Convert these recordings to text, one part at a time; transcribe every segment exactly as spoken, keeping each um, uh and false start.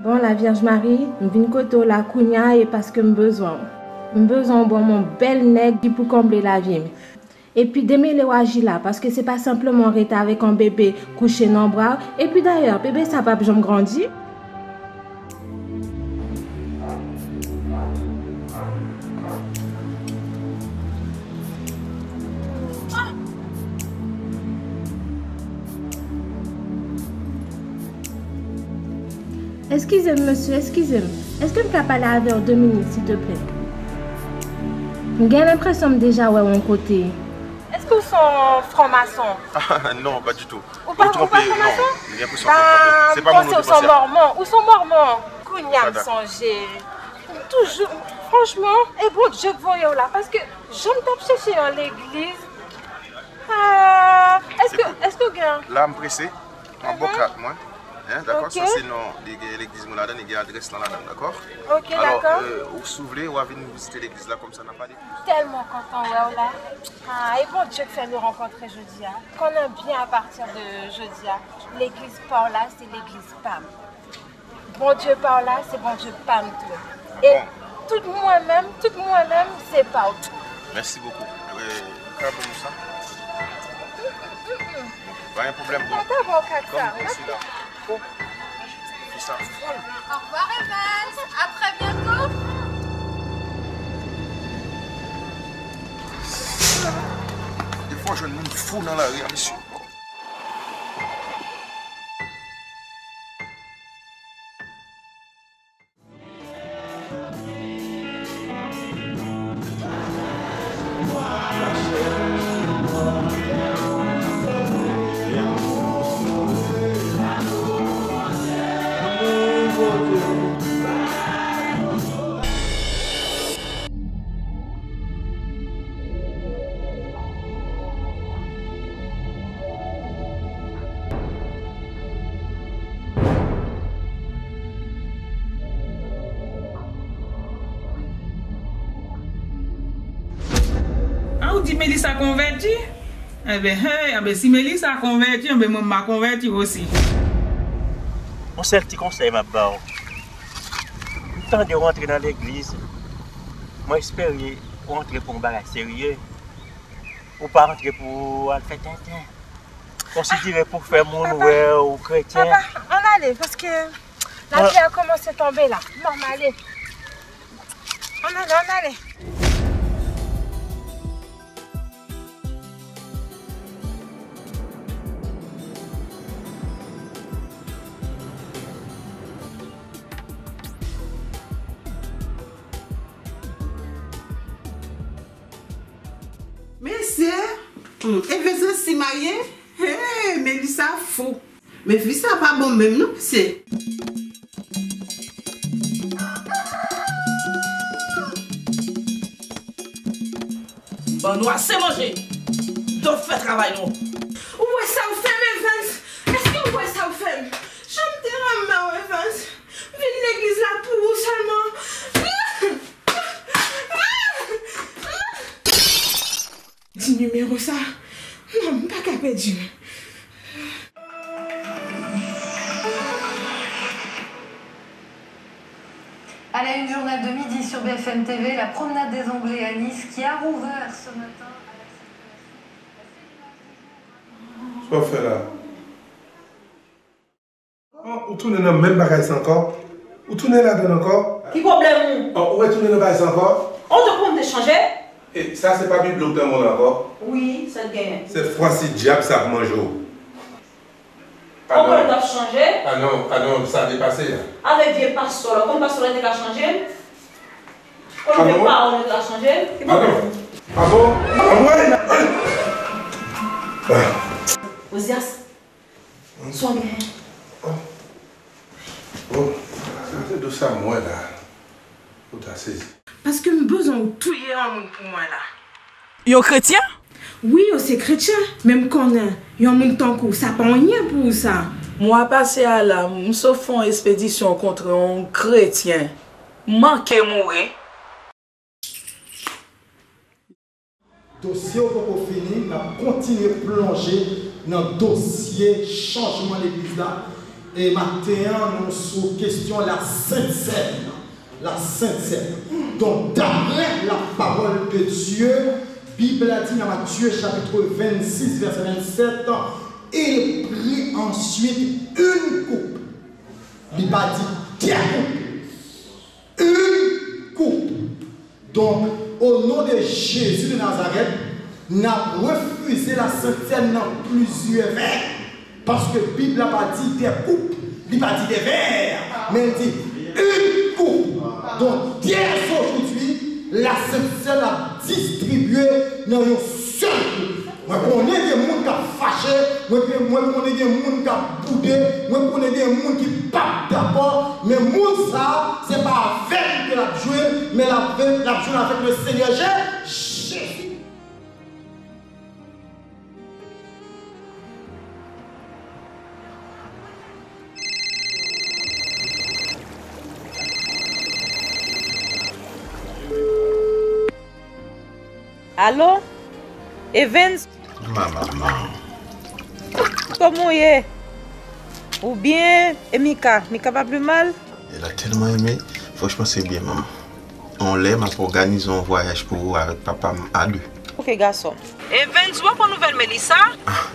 Bon, la Vierge Marie, m vin kote w la kounya e paske m bezwen w. M bezwen w ban m yon bèl nèg ki pou konble lavi m. Epi demele w aji la, paske se pa senpleman rete avèk yon bebe kouche nan bra w. Epi dayè, bebe sa p ap janm grandi. Eskize m, mesye, eskize m. Èske m ka pale avè w de minit, silteplè? M gen lenpresyon m deja wè w yon kote. Èske w se yon franmason? Non, pa ditou. Ou pa, ou pa franmason? Ou twonpe, non. M gen lenpresyon ke w twonpe. Se pa moun ou te panse a. Ah, m panse w se yon mòmon. Ou se yon mòmon. Kounya m sonje. M toujou, franchman, e Bondye k voye w la, paske jan m t ap chèche yon legliz. Ah, èske, èske w gen? La, m prese. Mwen bò kat mwen. Hein, dakò, sa se non, li gen legliz mwen ladan, li gen adrès lan ladan, dakò? Ok, dakò. Alò, euh, ou si w vle, w a vin vizite legliz la, kòmsa n a pale plis. Tèlman kontan wè w la. Ah, e Bondye k fè nou rankontre jodi a. Konnen byen, apati de jodi a, legliz pa w la, se legliz pa m. Bondye pa w la, se Bondye pa m tou. E tout mwen menm, tout mwen menm, se pa w tou. Merci beaucoup. Eh ben, ou ka ban m sa? Pa gen pwoblèm, bon. Kòm ou se la. Oh, fi sa fòl. Au revoir, Evans. À très bientôt. Defwa, w jwenn moun fou nan lari a, mesye. A, ou di Melissa konvèti? Enben, hey, enben, si Melissa konvèti, enben, mwen, m a konvèti osi. Yon sèl ti konsèy m ap ba w. M tande w antre nan legliz. Mwen espere ou antre pou yon bagay serye. Ou pa antre pou al fè tenten. Konsidere pou fè moun wè ou kretyen. Papa, ann ale, paske lapli a kòmanse tonbe la. Bon, ann ale. Ann ale, ann ale. Mesye, hmm, Evans si marye? Hey, Melissa fou. Men fi sa pa bon menm non, mesye. Ban nou ase manje. Dòf fè travay nou. Ou wè sa w fè m, Evans? Èske w wè sa w fè m? Jan m te renmen w, Evans. M vin legliz la pou ou sèlman. Di nimewo sa. Non, m pa ka pèdi l. À la une, journal de midi sur B F M T V, la promenade des Anglais à Nice qui a rouvert ce matin à la circulation. Sa w fè la? Bon, ou tounen nan menm bagay sa ankò? Ou tounen ladan l ankò? Ki pwoblèm ou? Bon, ou retounen nan bagay sa ankò? Ou te konn te chanje? E sa se pa Bib la ou te mande ankò? Wi, sa t genyen? Sèt fwa si dyab sa ap manje w. Ankò l t ap chanje? Ah non, ah non, sa depase la. Avèk vye pastè la, ou konn pastè la te ka chanje l? Ou konn vye pawòl yo te ka chanje l? Ki pwoblèm? Ah bon? Ah bon? Ozias, sa w genyen? Oh, sa se dosye a m wè la. Ou ta sezi. Paske m bezwen w touye yon moun pou mwen la. Yon kretyen? Wi, yo se kretyen, men m konnen yon moun tankou w, sa pa anyen pou ou sa. Mwa pase a la, m sot fè yon espedisyon kontre yon kretyen. M manke mouri. Dosye yo poko fini, n ap kontinye plonje nan dosye chanjman legliz la. E maten an, nou sou kesyon la Sent Sèn. La Sent Sèn. Donk, daprè la pawòl de Dye, Bib la di nan Matye chapit vennsis, vèsè vennsèt, il prit ensuite une coupe. Li pa di des coupes. Une coupe. Donk, o non de Jezi de Nazarèt, n ap refize la Sent Sèn nan plizyè vè, paske Bib la pa di des coupes, li pa di des verres, men l di une coupe. Donk, dès aujourd'hui, la Sent Sèn ap distribye nan yon sèl kou. Mwen konnen gen moun k ap fache, mwen, mwen konnen gen moun k ap boude, mwen konnen gen moun ki p ap dakò, men moun sa a, se pa avè m ke l ap jwenn, men l ap, l ap jwenn avèk le Senyè Je-, Jezi. Alo? Evens? Ma manman. Kòman w ye? Ou byen? E Mika? Mika pa pi mal? E la tèlman renmen. Franchman, se byen, manman. Yon lè, m ap òganize yon vwayaj pou ou avèk papa m a de. Ok, gason. Evens, ou pa pran nouvèl Melissa? Ah,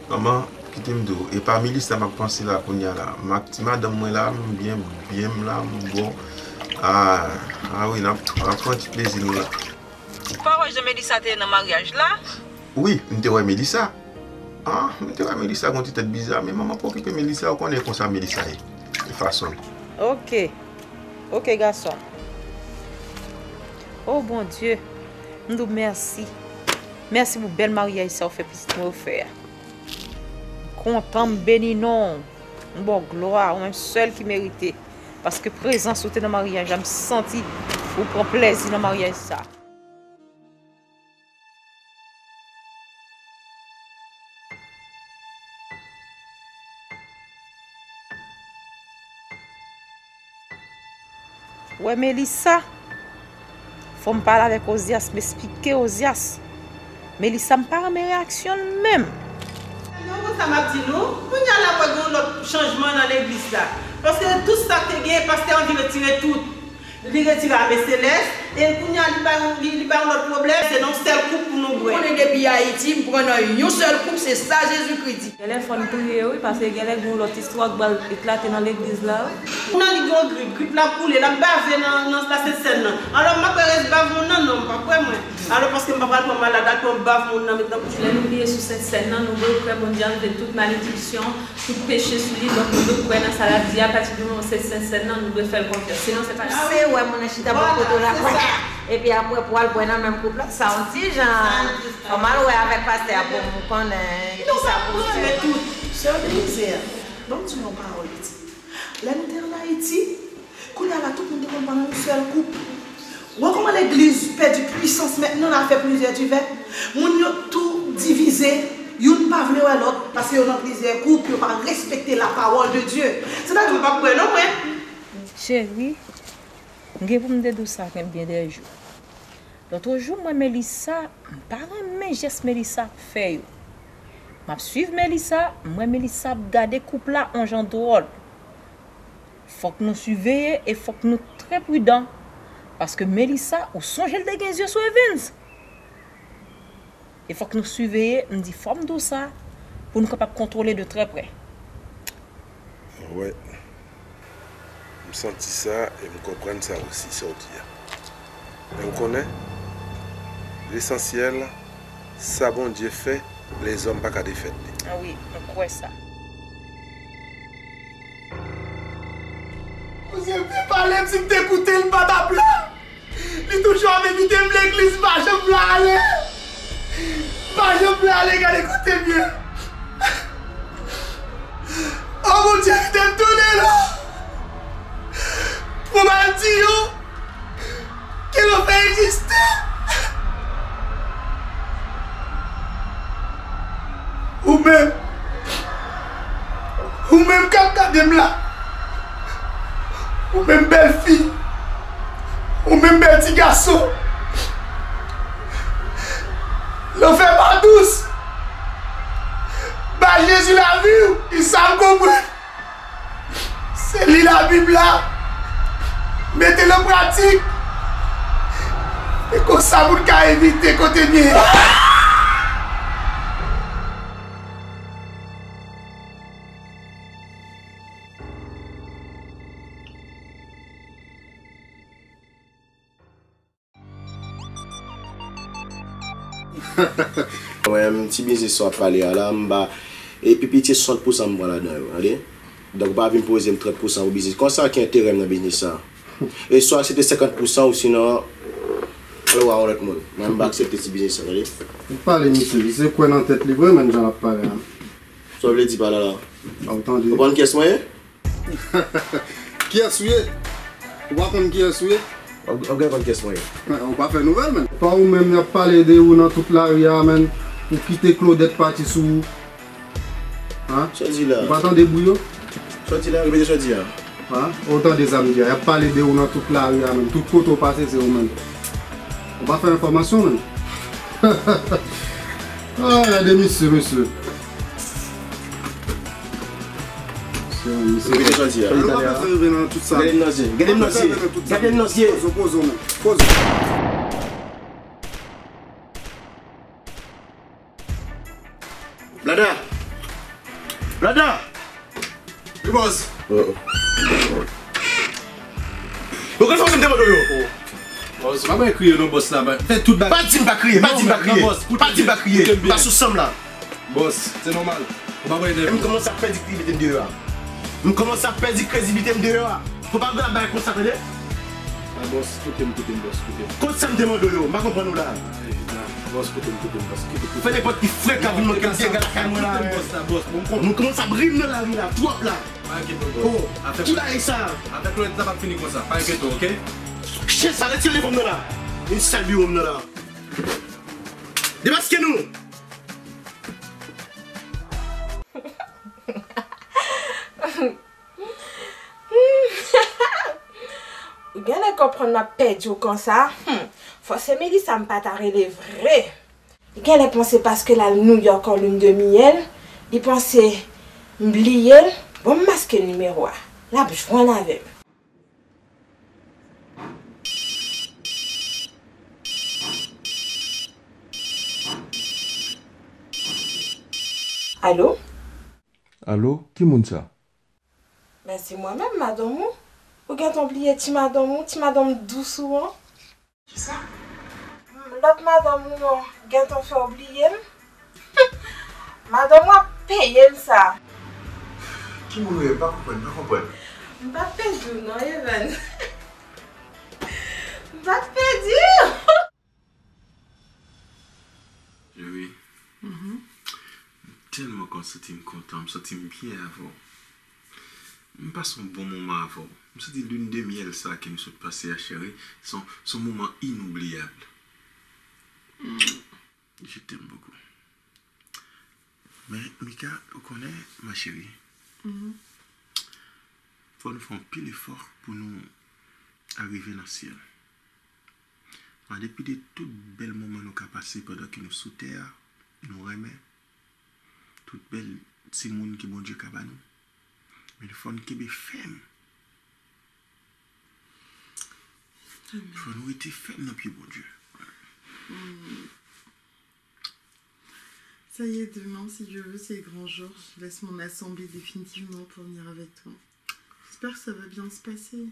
manman, kite m di w, e pa Melissa m ap panse la kounye a la. M ak ti madanm mwen la, m byen, byen m la, m bon. Ah, ah wi, n ap, n ap pran ti plezi nou la. Ou pa wè jan Melissa te ye nan maryaj la? Wi, m te wè Melissa. Ah, m te wè Melissa gon ti tèt biza, men manman pa okipe Melissa, ou konnen konsa Melissa ye. E fason l. Ok. Ok, gason. Oh, Bondye, m di w mèsi. Mèsi pou bèl maryaj sa ou fè pitit mwen yo fè a. M kontan, m beni non w. M ba w glwa, ou menm sèl ki merite. Paske prezans ou te nan maryaj la, m santi ou pran plèzi nan maryaj sa. Wè Melissa, fò m pale avèk Ozyas, m esplike Ozyas. Melissa, m pa renmen reyaksyon l menm. Non, konsa m ap di nou, kounye a la, m wè gen yon lòt chanjman nan legliz la. Paske tout sa k te gen, pastè an vin retire tout. Li retire Ave Selès, e kounye a li bay yon, li, li bay yon lòt pwoblèm, se nan yon sèl koup pou nou bwè. Ou konnen depi Ayiti, m pran nan yon sèl koup, se sa Jezikri di. Genlè fò n priye wi, paske genlè gen yon lòt istwa k pral eklate nan legliz la wi. Kounye a li gen yon grip, grip la ap boule, l ap bave nan, nan la Sent Sèn nan. Alò m ap wè rès bav moun nan, non, m p ap wè mwen. Alò paske m pa pral pran malad al pran bav moun nan met nan bouch li. Lè nou priye sou Sent Sèn nan, nou dwe kwè Bondye anlve tout malediksyon, tout peche sou li, donk nou dwe kwè nan sa l ap di a, apati di moman se Sent Sèn nan, nou dwe fè l konfyans. Sinon, se pa... Se wè moun nan chita bò kote w la, epi apre pou w al bwè nan menm koup la, sa yon ti jan. Fò m al wè avèk pastè a pou m konnen kisa pou m fè. Sè Belize, ban m di w yon pawòl piti. Lè nou te ann Ayiti, kounye a la, tout moun te konn pran nan yon sèl koup. Wè kòman legliz pèdi pwisans mentnan, l al fè plizyè divè. Moun yo tou divize, youn pa vle wè lòt, paske yo nan plizyè koup, yo pa respekte la parole de Dieu. Se ta di, m p ap kwè non, mwen. Cheri, m gen pou m te di w sa gen byen de jou. Lòt jou, m wè Melissa, m pa renmen jès Melissa ap fè yo. M ap swiv Melissa, m wè Melissa ap gade koup la on jan dwòl. Fòk nou siveye e fòk nou trè pridan, paske Melissa, ou sonje l te gen zye sou Evens. E fòk nou siveye, m di fò m di w sa, pou nou kapab kontwole de trè prè. Wè. M santi sa e m konprann sa osi, sa w di a. Men w konnen, lesansyèl, sa Bondye fè, lèzòm pa ka defèt li. Ah wi, m kwè sa. Bondye te pale m, si m te koute l, m pa t ap la. Li toujou ap envite m legliz, m pa janm vle ale. M pa janm vle ale, gade kote m ye. O Bondye, kite m tounen non. Pou m al di yo ke lanfè egziste. Ou menm, ou menm k ap gade m la, ou menm bèl fi, ou menm bèl ti gason, lanfè pa dous. Bay Jezi lavi w, e sa m konprann. Labib la, mete l an pratik. E konsa moun ka evite kote m ye. Mwen menm, ti biznis sa w ap pale a la, m pa, e pi piti swasant pousan m pran ladan yo, tande? Donk, ou pa vin poze m trant pousan pou biznis. Konsa ki enterè m nan biznis sa? E swa aksepte senkant pousan ou sinon, ale w a yon lòt moun. Mwen, m pa aksepte ti biznis sa, tande? Ou pale, misye. Misye kwè nan tèt li vre, menm jan l ap pale a. Sa w vle di pa la la? Ou tande? Ou konn kiyès mwen ye? Kiyès ou ye? Ou pa konn kiyès ou ye? W ap, w ap gen konn kiyès mwen ye. Ou pa fè nouvèl, menm. Pa ou menm, y ap pale de ou nan tout lari a, menm. Ou kite Claudette pati sou ou. Hein? Sa w di la? Ou pa tande bri yo? Sa w di la? Repete sa w di a. Hein? Ou tande sa m di a? Y ap pale de ou nan tout lari a, menm. Tout kote w pase, se ou menm. Ou pa fè enfòmasyon, menm. Ah, gade misye, mesye. Mesye, mesye. Repete sa w di a. Gade m nan zye. Gade m nan zye. Gade m nan zye. Poze w, poze w, men. Poze w. Blada! Blada! Wi, bòs. Ou konn fòk m te mande w yo. Bòs, pa mwen kriye non, bòs la. Fè tout bagay. Pa di m pa kriye, pa di m pa kriye. Pa di m pa kriye. M pa sou sanm la. Bòs, se nòmal. Ou pa mwen nèv. M kòmanse ap pèdi kredibilite m deyò a. M kòmanse ap pèdi kredibilite m deyò a. Fò pa vin ap bay konsa, tande? Ah, bòs, koute m, koute m, bòs, koute m. Koute sa m te mande w yo, m pa konprann ou la. Ay, nah, bòs, koute m, koute m, bòs, koute, koute. Fè nenpòt ki frekan vin manke m dega lakay mwen la. Koute m, bòs, la, bòs, bon, m konprann. Nou kòmanse ap ri m nan lari la, twòp la. Pa enkyete w, bòs. Oh, afè ti lari sa. Afè Claudette la p ap fini konsa, pa enkyete w, oke? Chen sa, retire devan m nan la. Vin sal biwo m nan la. Demaske nou. Ou genlè konprann m ap pèdi w konsa. Hmm. Fò se Melissa m pa ta rele vre. Li genlè panse paske l al New York an lune de miel, li panse m bliye l. Bon, m maske nimewo a. L ap jwenn avè m. Alo? Alo, ki moun sa? Ben, se mwen menm, madanm ou. Ou gentan bliye ti madanm ou, ti madanm dous ou an? Kisa? Lòt madanm ou an gentan fè w bliye m? Madanm ou ap peye m sa. Ki moun ou ye? M pa konprann, m pa konprann. M p ap pèdi w non, Evans. M p ap pèdi w. Cheri, m tèlman konn santi m kontan, m santi m byen avè w. M pase yon bon moman avè w. M santi lune de miel sa ke nou sot pase a, cheri, se yon, se yon moman inoubliyab. Je t'aime beaucoup. Men, Mika, ou konnen, ma chérie, fò nou fè anpil efò pou nou arive nan syèl. An depi de tout bèl moman nou ka pase pandan ke nou sou tè a, nou renmen, tout bèl timoun ke Bondye ka ba nou, men fò n kenbe fèm. Amèn. Fò nou rete fèm nan pye Bondye. Hmm. Ça y est, demain, si Dieu veut, c'est grand jour. Je laisse mon assemblée définitivement pour venir avec toi. J'espère que ça va bien se passer.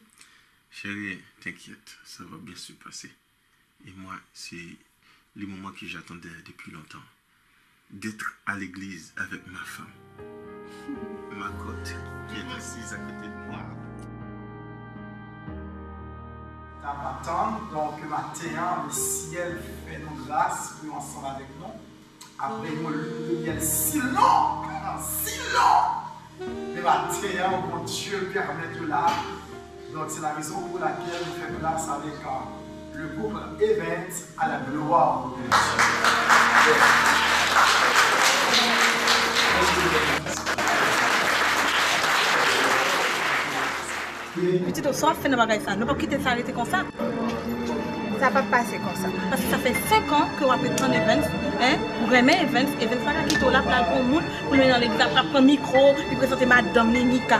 Chérie, t'inquiète, ça va bien se passer. Et moi, c'est le moment que j'attendais depuis longtemps. D'être à l'église avec ma femme. Ma cote qui est assise à côté de moi. N ap atann, donk, maten an, le ciel fè nou gras pou yo ansanm avèk nou. Apre yon lune de miel si long, si long, men maten an, Bondye pèmèt yo la. Donc, c'est la raison pour laquelle nous faisons grâce avec, euh, le groupe Event à la gloire de Dieu. Pitit, sa w ap fè nan bagay sa? Nou p ap kite sa rete konsa. Sa p ap pase konsa. Paske sa fè senk an ke w ap ret tann Evans, en, ou renmen Evans, Evans pa ka kite w la pou l al pran yon moun, pou l mennen nan legliz, ap pran mikwo, li prezante madanm li, Mika.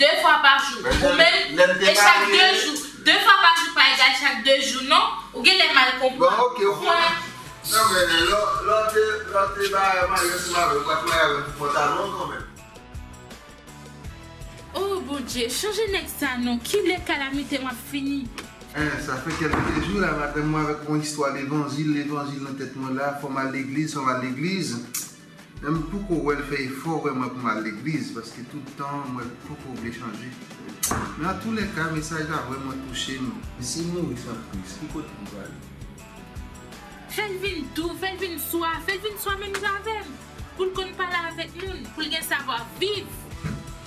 de fwa pa jou. Ou menm, e chak de jou. De fwa pa jou pa egal chak de jou, non. Ou genlè mal konprann. Bon, ok, ok. Non, men lè w te, lè w te marye ansanm avè l, ou pa t marye avè l pou pantalon kanmenm. Oh, Bondye, chanje nèg sa non. Kilè kalamite m ap fini? Eh, sa fè kèlke jou la, madanm mwen avèk yon istwa levanjil, levanjil nan tèt mwen la, fò m al legliz, fò m al legliz. Men m poko wè l fè efò vrèman pou m al legliz, paske tout tan mwen poko vle chanje. Men antoulèka, mesaj la vrèman touche m. Si m mouri san Kris, ki kote m prale? Fè l vin dou, fè l vin swa, fè l vin swa menm jan avè m. Pou l konn pale avèk moun, pou l gen savwa viv.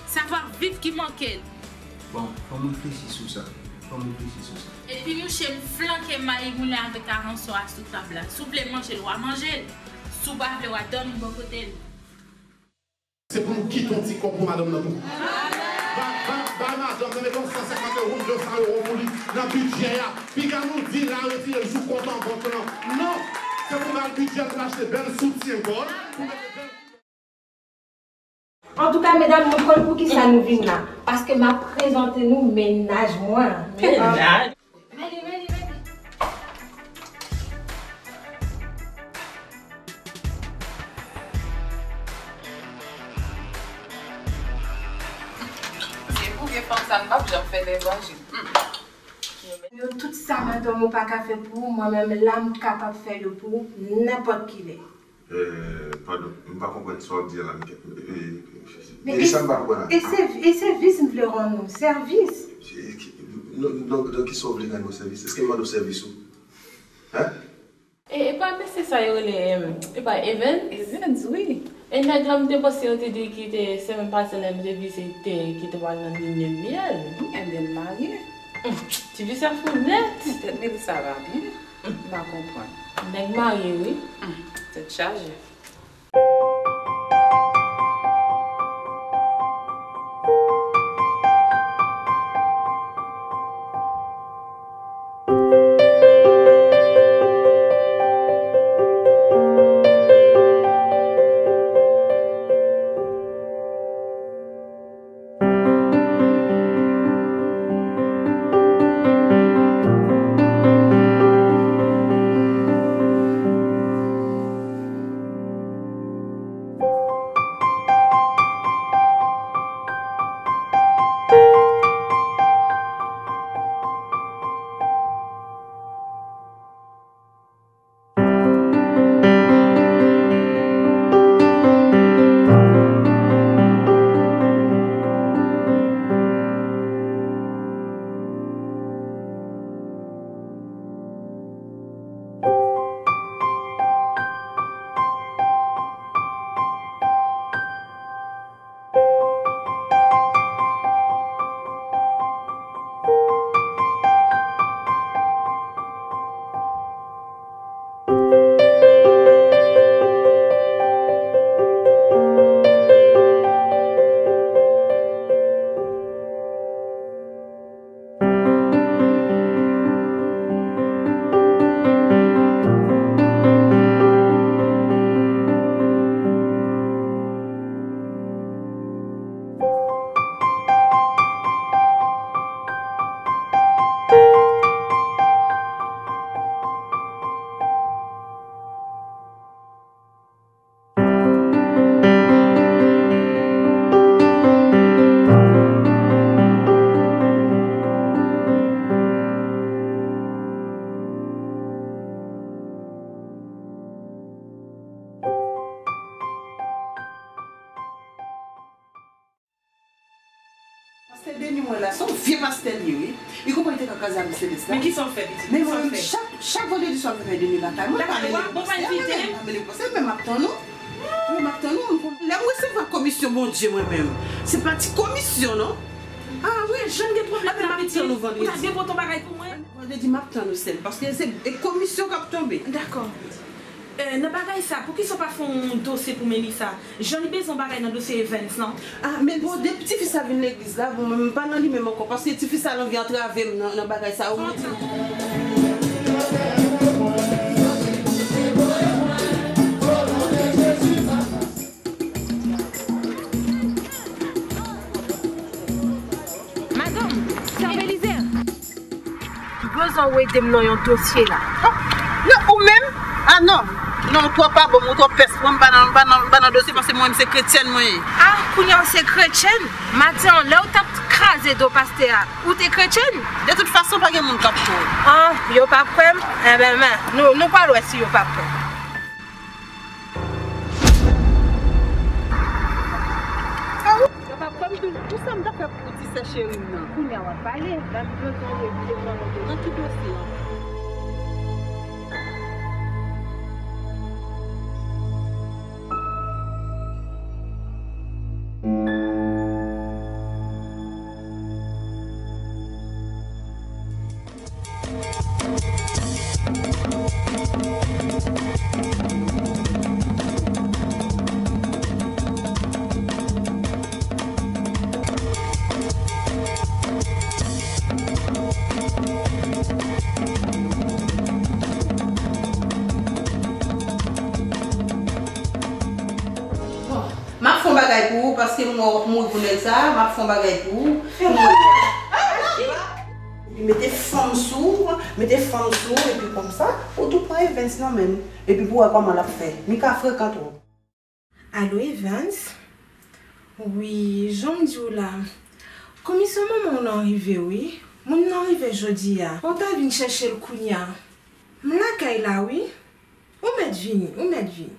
Savwa viv ki manke l. Bon, fò m reflechi sou sa. Fò m reflechi sou sa. Epi mouche m flanke mayi moulen avèk aransò a sou tab la. Si w vle manje l, w a manje l. Si w pa vle, w a dòmi bò kote l. Se pou nou kite yon ti kòb pou madanm nan tou. Bay, bay, bay madanm nan, mete yon san senkant ewo, de san ewo pou li nan bidjè a. Piga nou di l al retire l sou kont an bank lan. Non! Se pou n al bidjè l pou n achte bèl soutyen gòj, pou mete bèl Antouka, medam, nou konn poukisa nou vin la. Paske m ap prezante nou mennaj mwen. Mennaj? Meli, meli, meli. Se pou vye fanm sa, n p ap janm fè levanjil. Hmm. Yo tout sa madanm ou pa ka fè pou ou, mwen menm la m kapab fè yo pou ou nenpòt kilè. Eh, padon, m pa konprann sa w ap di a la, m, eh, eh, Men e sa m pa konprann la. E se, e sèvis m vle rann ou, sèvis. Donk, donk, kisa w vle rann mwen sèvis? Èske m mande w sèvis ou? Hein? E, e pa mesye sa yo rele, em, e pa Evans? Evans, wi. E nèg la m te panse yo te di ki te semèn pase la, m te vizite, ki te pral nan linye myèl. Ebyen, l marye. Ti fi sa fou nèt. Tèt Melissa va byen. M pa konprann. Nèg marye, wi. Tèt chaje. Pastè Denis mwen la, se yon vye pastè li ye, wi. Li konprann li te ka kraze avèk Selès la. Men kisa w fè, pitit? Men mwen menm, chak, chak vandredi swa, m fè Denis lakay mwen, m pa rele pastè a, men m pa rele pastè, men m ap tann ou. Wi, m ap tann ou. Lè m resevwa komisyon Bondye mwen menm, se pa ti komisyon, non. Ah wi, jan m gen pwoblèm la, pitit. Ou ta dwe pote yon bagay pou mwen. Vandredi, m ap tann ou, sè m, paske se, e komisyon k ap tonbe. Dakò. Eh, nan bagay sa, poukisa w pa fè yon dosye pou Melissa? Jan li bezwen yon bagay nan dosye Evans lan. Ah, men bon, depi tifi sa vin legliz la, bon, mwen, m pa nan li menm ankò, paske tifi sa l anvi antrave m nan, nan bagay sa, ou mwen di. Madanm, sè Belize. M bezwen w ede m nan yon dosye la. Oh, non, ou menm? Ah non. Non, ou twò pa bon, ou twò pès. Mwen, m pa nan, m pa nan, m pa nan dosye paske mwen, m se kretyèn mwen ye. Ah, kounye a w se kretyèn? Maten an, lè w t ap kraze do pastè a, ou te kretyèn? De tout fason, pa gen moun k ap kwè w. Ah, yo p ap kwè m? Enben, men, nou, nou pral wè si yo p ap kwè m. Yo p ap kwè m tou. Pou sa m ta fè pou ti sè cheri m nan? Kounye a w ap pale, m bezwen w ede m nan yon dosye. Nan ki dosye ankò? Bon, m ap fè yon bagay pou ou, paske m wè w ap mouri pou nèg sa a, m ap fè yon bagay pou ou. Fè yon bagay. Epi mete fanm sou ou, mete fanm sou ou, epi konsa, ou tou pran Evens nan men l. Epi pou wè kòman l ap fè. Mika frekan twòp. Alo, Evans? Wi, jan m di w la, komisyon manman w nan rive, wi. Moun nan rive jodi a. Ou ta vin chèche l kounye a. M lakay la, wi. Ou mèt vini, ou mèt vini.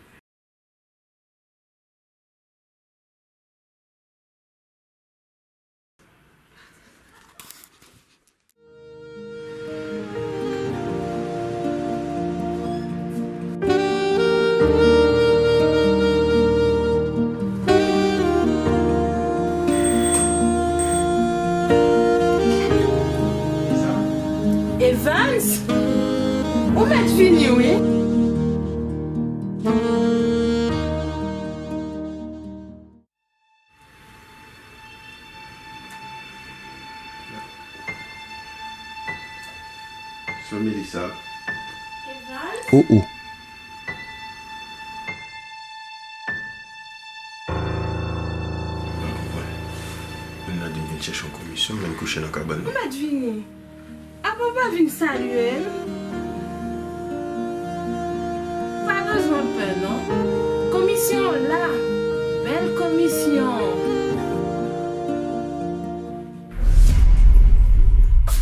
Evans, ou mèt vini, wi. Sè Melissa. Evans? Oh, oh. Mwen nan di m vin chèche yon komisyon, men kouche nan kabann li. Ou mèt vini. Apa w pa vin salye m? Pa bezwen pè non. Komisyon w la. Bèl komisyon.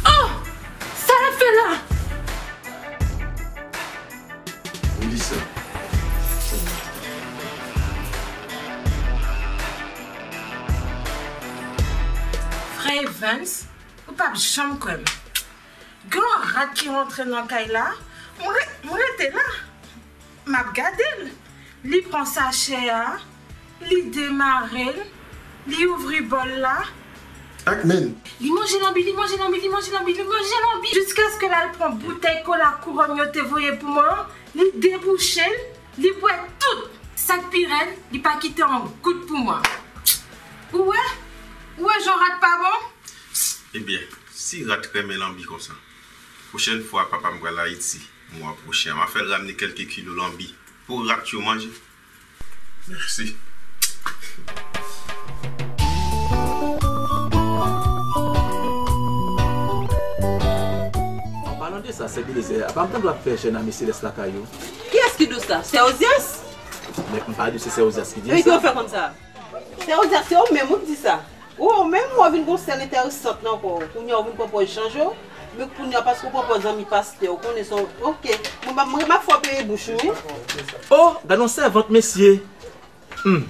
Oh! Sa l ap fè la? Melissa. Frè Evans, ou p ap janm kwè m. Gen yon rat ki rantre nan kay la, m re-, m rete la. M ap gade l. Li pran sachè a, li demare l, li ouvri bòl la. Ak men l. Li manje lanbi, li manje lanbi, li manje lanbi, li manje lanbi. Jiskaske l al pran boutèy kola kouwòn yo te voye pou mwen an, li debouche l, li bwè tout. Sa k pi rèd, li pa kite yon gout pou mwen. Ou wè? Ou wè jan rat pa bon? Ebyen, si rat renmen lanbi konsa, pwochèn fwa papa m pral Ayiti mwa pwochen an, m a fè l ramne kèlke kilo lanbi pou rat yo manje. Mèsi. An palan de sa, sè Belize, apa m tande w ap fè jèn a Mesye Selès lakay ou? Kiyès ki di w sa? Sè Ozyas? Men m pa di w se sè Ozyas ki di m sa. Epi ki w fè konn sa? Sè Ozyas, se ou menm ou k di sa. Ou menm, ou vin gon sèl enteresant nan kò w. Kounye a, ou vin pran pòz chanje w. Men kounye a, paske w pran pòz zanmi pastè, ou konnen se yon, oke. Mwen, m ap, mwen, m ap fè w peye bouch ou, wi. Oh, gad yon sèvant, mesye. Hmm.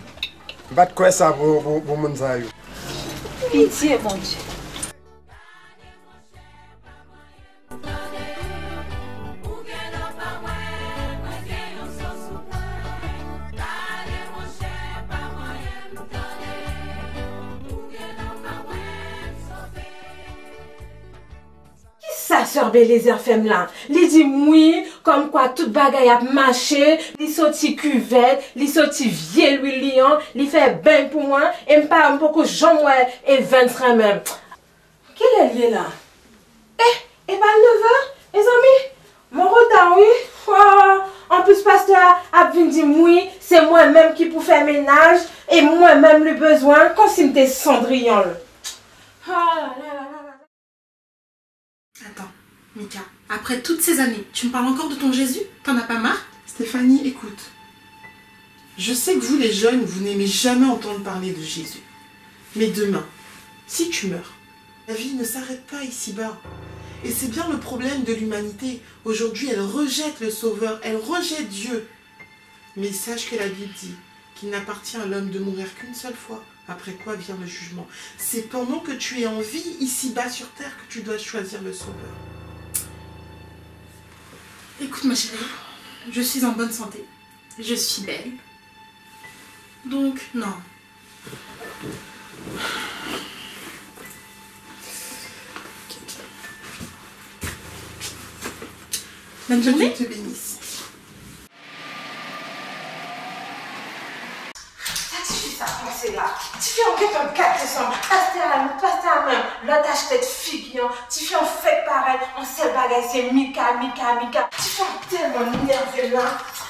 M pa t kwè sa pou, pou, pou moun sa yo. Pitye, Bondye. Kisa sè Belezer fè m la? Li di m wi, kòmkwa tout bagay ap mache, li soti kivèt, li soti vye lwil li an, li fè beny pou mwen, e m pa, m poko janm wè Evens renmen m. Kilè l ye la? Eh, e pa nevè, mezanmi? M an reta wi. Oh, anplis pastè a ap vin di m wi, se mwen menm ki pou fè menaj, e mwen menm li bezwen, kòmsi m te Cendrillon l. Ah, la, la, la, la. Attends, Mika, après toutes ces années, tu me parles encore de ton Jésus? T'en as pas marre? Stéphanie, écoute. Je sais que vous, les jeunes, vous n'aimez jamais entendre parler de Jésus. Mais demain, si tu meurs, la vie ne s'arrête pas ici-bas. Et c'est bien le problème de l'humanité. Aujourd'hui, elle rejette le Sauveur, elle rejette Dieu. Mais sache que la Bible dit qu'il n'appartient à l'homme de mourir qu'une seule fois, après quoi vient le jugement. C'est pendant que tu es en vie ici-bas sur terre que tu dois choisir le Sauveur. Écoute, ma chérie, je suis en bonne santé. Je suis belle. Donc, non. Bonne journée. Que Dieu te bénisse. Sa tifi sa panse la? Tifi an gentan gate san pastè a, pastè a menm, lòt achte figi an, tifi an fèk parèt, yon sèl bagay se Mika, Mika, Mika. Tifi an tèlman nève la,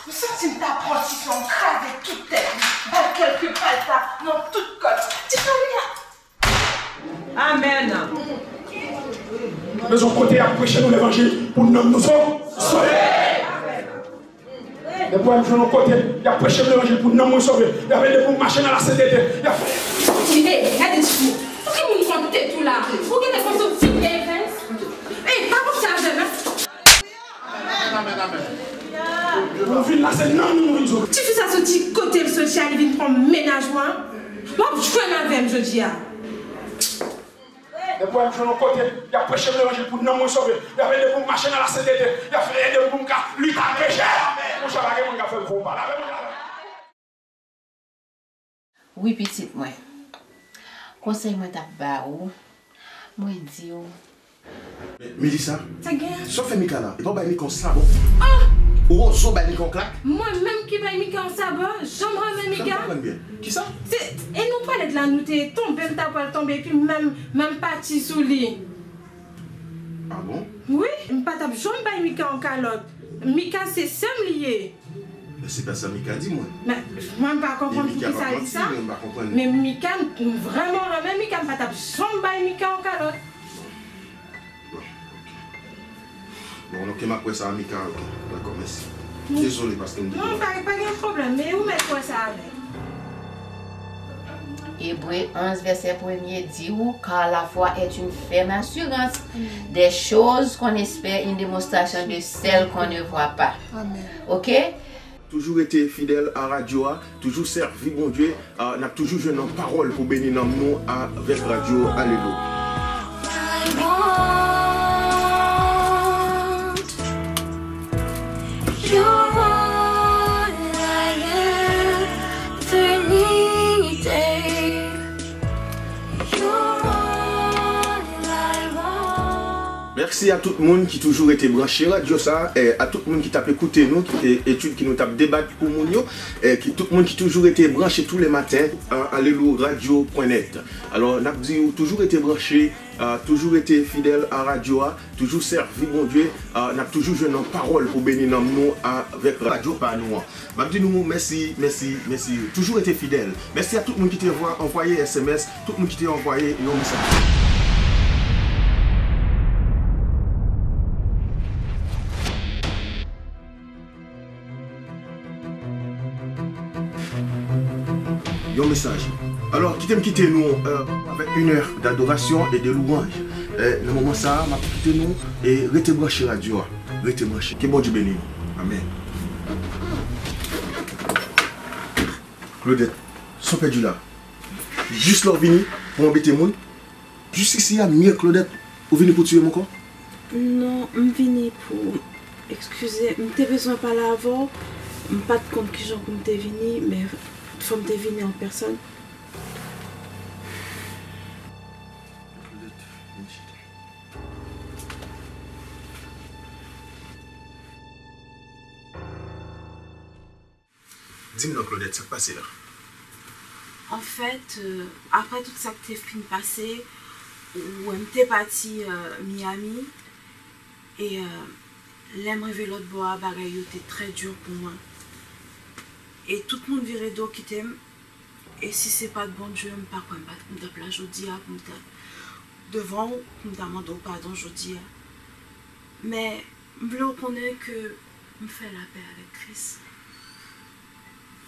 m santi m ta pran tifi an kraze tout tèt li, ba l kèlke palta nan tout kò l. Tifi an Mika. Amèn. Bezwen kote y ap preche nou levanjil pou nanm nou so-, sove. Depi w jwenn yon kote y ap preche m levanjil pou nanm mwen sove, y ap ede pou m mache nan lasentete, y ap. Ey, gade ti fi. Pou ki moun konn tèt ou la? Ou genlè konn sou ti Evens? Ey, pa konn sa avè m. Amèn, amèn, amèn. Ou vin la, se nanm nou nou vin sove. Tifi sa soti kote l soti a, li vin pran mennaj mwen. W ap jwenn avè m jodi a. Depi w jwenn yon kote y ap preche m levanjil pou nanm mwen sove, y ap ede pou m mache nan lasentete, y ap ede pou m ka lite ak peche. Monchè, pa gen moun k ap fè m fè yon pale avè m. Wi, pitit mwen. Konsèy mwen t ap ba ou, mwen di w. Men, Melissa, sa gen? Sa w fè Mika la? E pa w bay Mika yon sabò? Ah! Ou oze w bay Mika yon klak? Mwen menm ki bay Mika yon sabò? Janm renmen Mika? Fè m konprann byen. Kisa? Se, e nou pale la, nou te tonbe, m ta pral tonbe, epi menm, menm pati sou li. Ah bon? Wi, m pa t ap janm bay Mika yon kalòt. Mika se sè m li ye. Men se pa sa Mika di mwen. Men, mwen m pa konprann poukisa li di sa. Men Mika, m vrèman renmen Mika, m pa t ap janm bay Mika yon kalòt. Bon, ok. Bon, ok, m ap wè sa a Mika, ok. Dakò, mèsi. Dezole paske m te... Non, pa, pa gen pwoblèm, men ou mèt wè sa avè l. Ebre onz, vèsè premye di ou, car la foi est une ferme assurance des choses qu'on espère, une démonstration de celles qu'on ne voit pas. Amèn. Ok? Toujou rete fidèl a radyo a, toujou sèvi Bondye, a, n ap toujou jwenn yon pawòl pou beni nanm nou avèk radyo. Alelouya. Mèsi a tout moun ki toujou rete branche radyo sa a, eh, a tout moun ki t ap ekoute nou, ki te etid ki nou t ap debat pou moun yo, eh, ki, tout moun ki toujou rete branche tou le maten, a, alelouya radyo pwen nèt. Alò, n ap di w toujou rete branche, a, toujou rete fidèl a radyo a, toujou sèvi Bondye, a, n ap toujou jwenn yon pawòl pou beni nanm nou avèk radyo pa nou an. M ap di nou mèsi, mèsi, mèsi. Toujou rete fidèl. Mèsi a tout moun ki te vwa-, anvwaye S M S, tout moun ki te anvwaye yon mesaj. Yon mesaj. Alò, kite m kite nou, euh, avec une heure d'adoration et de louange. Euh, nan moman sa a, m ap kite nou e rete branche radyo a. Rete branche. Ke Bondye beni nou. Amèn. Claudette, sa w pèdi la? Jis lè w vini pou anbete moun? Jis isi a, myèl Claudette, ou vini pou tiye m ankò? Non, m vini pou, eskize, m te bezwen pale avè w. M pa t konn kijan pou m te vini, men fò m te vini an pèsòn. Claudette, vin chita. Di m non, Claudette, sa k pase la? Anfèt, euh, apre tout sa k te fin pase, ou wè m te pati, euh, Miami, e, euh, lè m rive lòt bò a, bagay yo te trè di pou mwen. E tout moun vire do kite m, e si se pa t Bondye, m pa kwè m pa t, m t ap la jodi a, pou m ta devan w, pou m ta mande w padon jodi a. Men, m vle w konnen ke m fè lapè avèk Kris.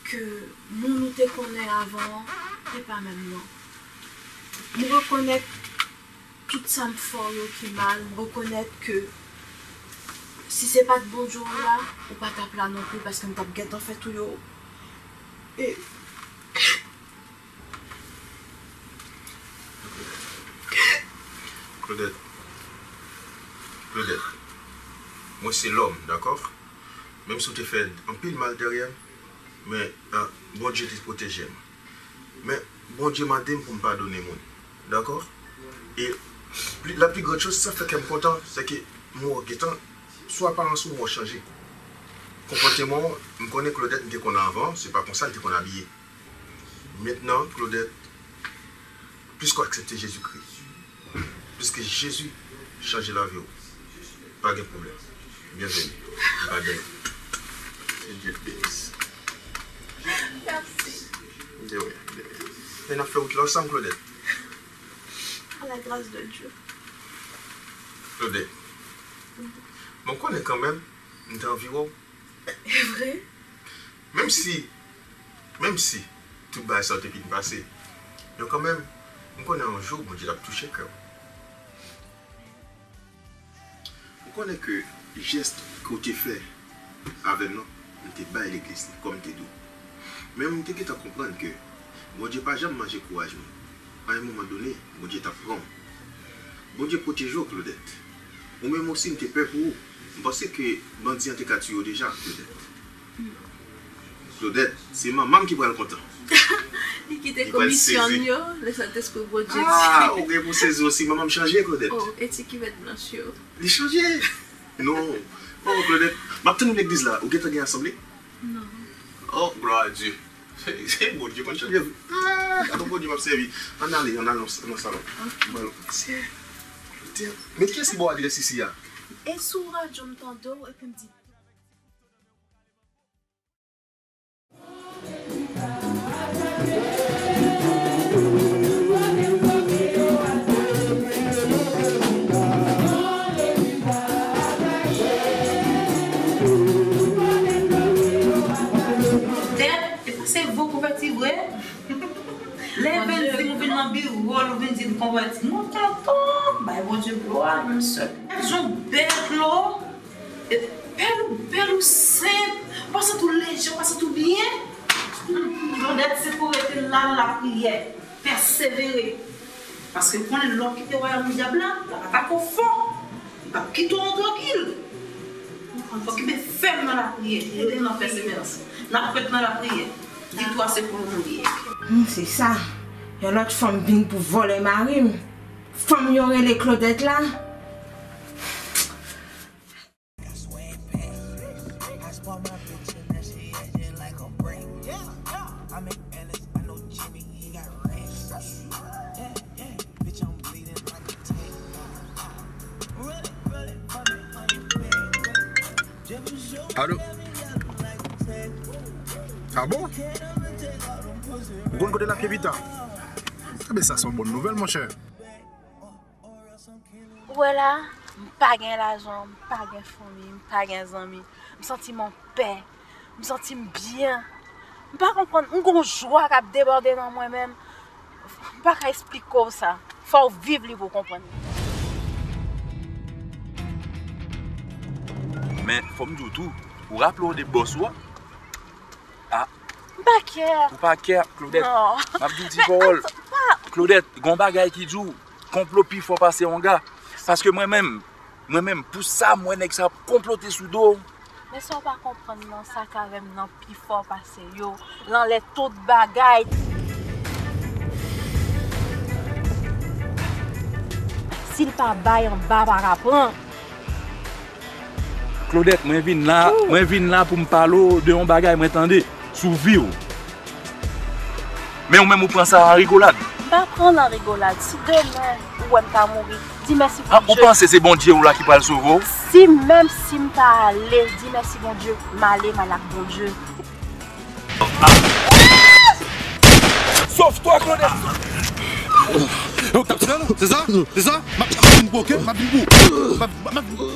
Ke moun ou te konnen avan an, se pa menm non. M rekonèt tout sa m fè w yo ki mal, m rekonèt ke si se pa t Bondye w la, ou pa t ap la non pli, paske m t ap gentan fè tou yo. E Claudette. Claudette. Mwen se lòm, dakò? Menm si w te fè anpil mal dèyè m, men, ah, Bondye te pwoteje m. Men, Bondye mande m pou m padone moun, dakò? E pli, la pli grand chose, sa fè kè m kontan, se ke m wè w gentan, sou aparans ou, m wè w chanje. Konpòteman w, m konnen Claudette m te konn avan, se pa konsa l te konn abiye. Mentnan, Claudette, piske w aksepte Jezikri, piske Jezi chanje lavi w, pa gen pwoblèm. Byenveni. Padone. Que Dieu te bénisse. Mèsi. De rien, de rien. E n ap fè wout la ansanm, Claudette. À la grâce de Dieu. Claudette. Bon, m konnen kanmenm, m te anvi wè w. E vre? Menm si, menm si tout bagay sa yo te fin pase, men kanmenm, m konnen yon jou Bondye t ap touche kè w. M konnen ke jès ke w te fè avè m nan, m te bay legliz li, kòm m te di w. Men m te gentan konprann ke Bondye pa janm manje kouraj mwen. A yon moman done, Bondye t ap pran w. Bondye pwoteje w, Claudette. Ou menm osi, m te pè pou ou. M panse ke bandi an te ka tiye w deja, Claudette. Claudette, se manman m ki pral kontan. Li kite komisyon l yo, le Sentespri Bondye di. Ah, ou gen pou sezi osi, manman m chanje, Claudette. Oh, e ti kivèt blanch yo. Li chanje. Non. Oh, Claudette, m ap tann ou legliz la. Ou gentan gen asanble? Non. Oh, gloire à Dieu. Se Bondye konn chanje. Ah, gade yon Bondye m ap sèvi. Ann ale, ann al nan, nan salon. Ok. Mwen, se, men kiyès ki ba w adrès isi a? E sou radyo m tande w, epi m di. Tèt, e pa se vo konvèti vre. Lè Evens di m ou vin nan biwo l, ou vin di l konvèti. Mwen kontan, bay Bondye glwa, menm sè. Yon bèl klo, bèl ou, bèl ou senp, ou pa santi w lejè, ou pa santi w byen. Claudette se pou rete la, lapriyè, pèsevere. Paske konnen lè w kite wayòm dyab la, l ap atake w fò. Li p ap kite w an trankil. Fò w kenbe fèm nan lapriyè, rete nan pèseverans. N ap ret nan lapriyè. Viktwa se pou nou li ye. Hmm, se sa. Yon lòt fanm vin pou vòlè mari m. Fanm yo rele Claudette la. Alo? Ah bon? Ou konn kote l ap ye pita? Enben, sa se yon bòn nouvèl, monchè. Ou wè la, m pa gen lajan, m pa gen fanmi, m pa gen zanmi. M santi m anpè. M santi m byen. M pa konprann, m gon jwa k ap debòde nan mwen menm. M pa ka esplike w sa. Fò w viv li pou w konprann. Men, fò m di w tou, ou raple w de bòs ou a? Ah. M pa kè. Ou pa kè, Claudette? Non. M ap di w ti pawòl. Pa. Claudette, gon bagay ki di w, Konplo pi fò pase onga. Paske mwen menm, mwen menm, pou sa m wè nèg sa ap konplote sou do w. Men sa w pa konprann nan, sa k avè m nan pi fò pase yo. L anlè tout bagay. Si l pa bay anba, pa ka pran. Claudette, mwen vin la, mwen vin la pou m pale w de yon bagay mwen tande sou vi w. Men ou menm ou pran sa an rigolad. M pa pran l an rigolad. Si demen ou wè m ta mouri, di mèsi Bondye. Ah, ou panse se Bondye ou la ki pral sove w? Si menm si m ta ale, di mèsi Bondye, m ale, m al ak Bondye. Sauve-toi, Claudette! Yo, k t ap tire nou? Se sa? Se sa? M ap, m ap vin pou, ok? M ap vin pou. M ap, m ap vin pou.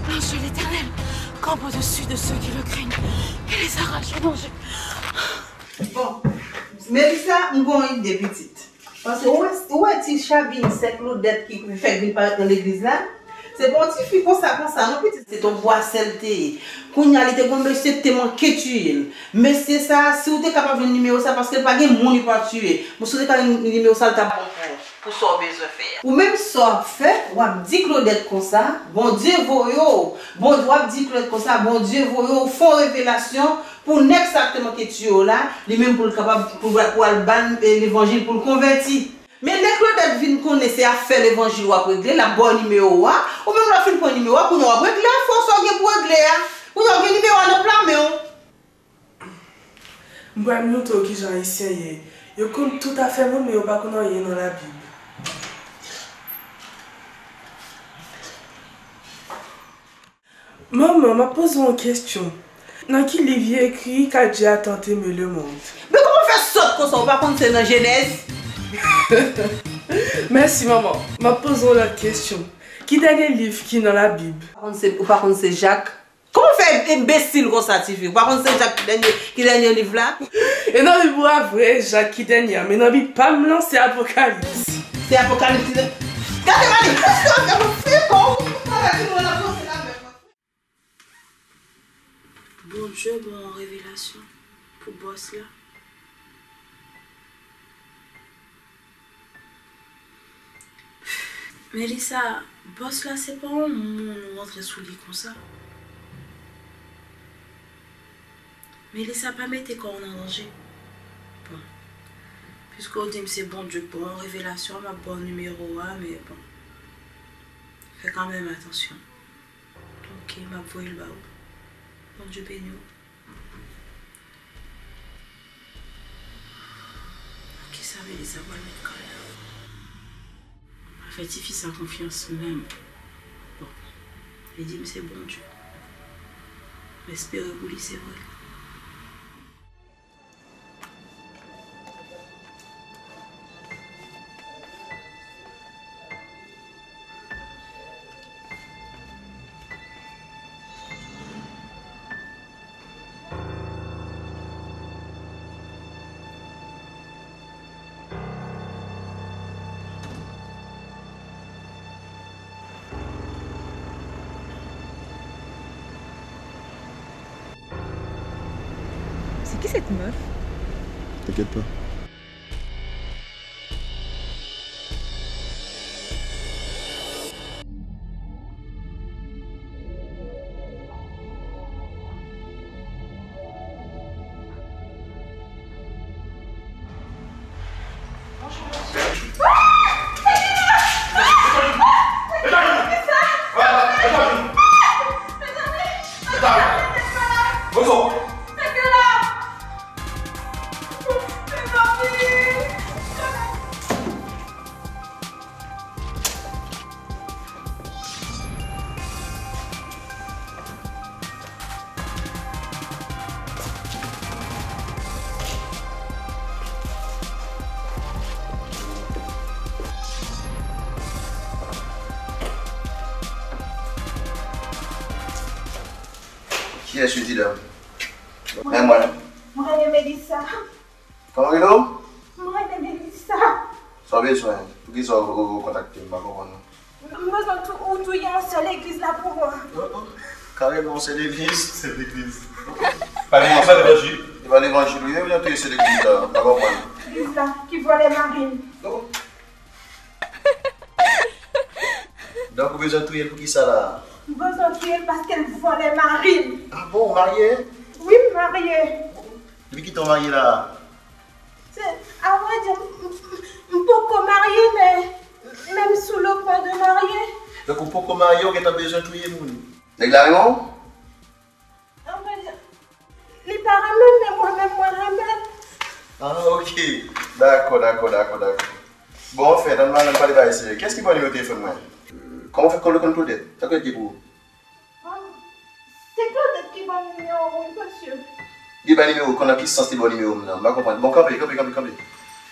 L'ange de l'Éternel campe au-dessus de ceux qui le craignent et les arrache en danger. Bon, Melissa, m gon ide pitit. Paske ou wè, ou wè ti chabin sè Claudette ki fèk vin parèt nan legliz la? Se pa yon ti fi konsa, konsa, non, pitit. Se t yon bwasè l te ye. Kounye a, li te gon mesye ki te manke tiye l. Mesye sa, si w te kapab jwenn nimewo sa, paske l pa gen moun li pa tiye. Men si w te ka jwenn nimewo sa, l t ap bon pou ou, pou sa w bezwen fè a. Ou menm sa w ap fè, w ap di Claudette konsa, Bondye voye w. Bon, w ap di Claudette konsa, Bondye voye w, fè yon revelasyon pou nèg sa k te manke tiye w la, li menm pou l kapab, pou, pou al ba l, eh, levanjil, pou l konvèti. Men lè Claudette vin konnen se afè levanjil w ap regle, l ap ba w nimewo a, ou menm lè w fin pran nimewo a, kounye a w ap regle afè w sa w gen pou regle a. Kounye a w gen nimewo a nan pla men w. M pral montre w kijan Ayisyen ye. Yo konn tout afè moun, men yo pa konn anyen nan Labib. Manman, m ap poze w yon kesyon. Nan ki liv yo ekri qu'à Dieu a tant aimé le monde? Men kòman w fè sòt konsa, ou pa konn se nan Jenèz? Mèsi, manman. M ap poze w lòt kesyon. Ki dènye liv ki nan Labib? Ou pa konn se, ou pa konn se Jak? Kòman w fè enbesil konsa, tifi? Ou pa konn se Jak ki dènye, ki dènye liv la? E nan Bib ou a vre, Jak ki dènye an, men nan Bib pa m lan, se Apokalips. Se Apokalips ki dènye. Gade manifestasyon, gade fè kò w, ou pa gade nou la panse la menm. Bondye ban yon revelasyon pou bòs la. Melissa, bòs la se pa yon moun ou rantre sou li konsa. Melissa, pa mete kò w nan danje. Bon, piske w di m se Bondye k ban w revelasyon an, m ap ba w nimewo a, men bon, fè kanmenm atansyon. Ok, m ap voye l ba ou. Bondye beni w. Nan kisa Melissa pral met kò l la? M pa fè tifi sa konfyans menm. Bon, li di m se Bondye. M espere pou li se vre. C'est qui cette meuf? T'inquiète pas. Kiyès yo, ti dam? Men mwen. Mwen renmen Melissa. Kòman rele w? Mwen renmen Melissa. Sa w bezwen? Poukisa w, w, w kontakte m? M pa konprann non. M bezwen tou, ou touye yon sè legliz la pou mwen. Oh, oh. Kareman, yon sè legliz. Sè legliz. Pa gen yon sè levanjil. E pa levanjil, wi, yo bezwen touye sè legliz la. M pa konprann. Legliz la, ki vòlè mari m. Oh. Donk, ou bezwen touye l pou kisa la? M bezwen touye l paske l vòlè mari m. Ah bon, ou marye? Wi, m marye. Depi ki tan w marye la? Se, avrèdi, m, m, m poko marye, men, men m sou le point de marye. Donk, ou poko marye, ou gentan bezwen touye moun. Nèg la renmen w? Avrèdi, li pa renmen m, men mwen menm, mwen renmen l. Ah, ok. Dakò, dakò, dakò, dakò. Bon, anfen, ann, ann pale bagay serye. Kiyès ki ba w nimewo telefòn mwen? Euh, kòman w fè konn Claudette? Sa Claudette gen pou ou? Se Claudette ki ban m nimewo w, wi, mesye. Li bay nimewo w, konn nan ki sans li ba w nimewo m nan? M pa konprann. Bon, kanpe, kanpe, kanpe, kanpe.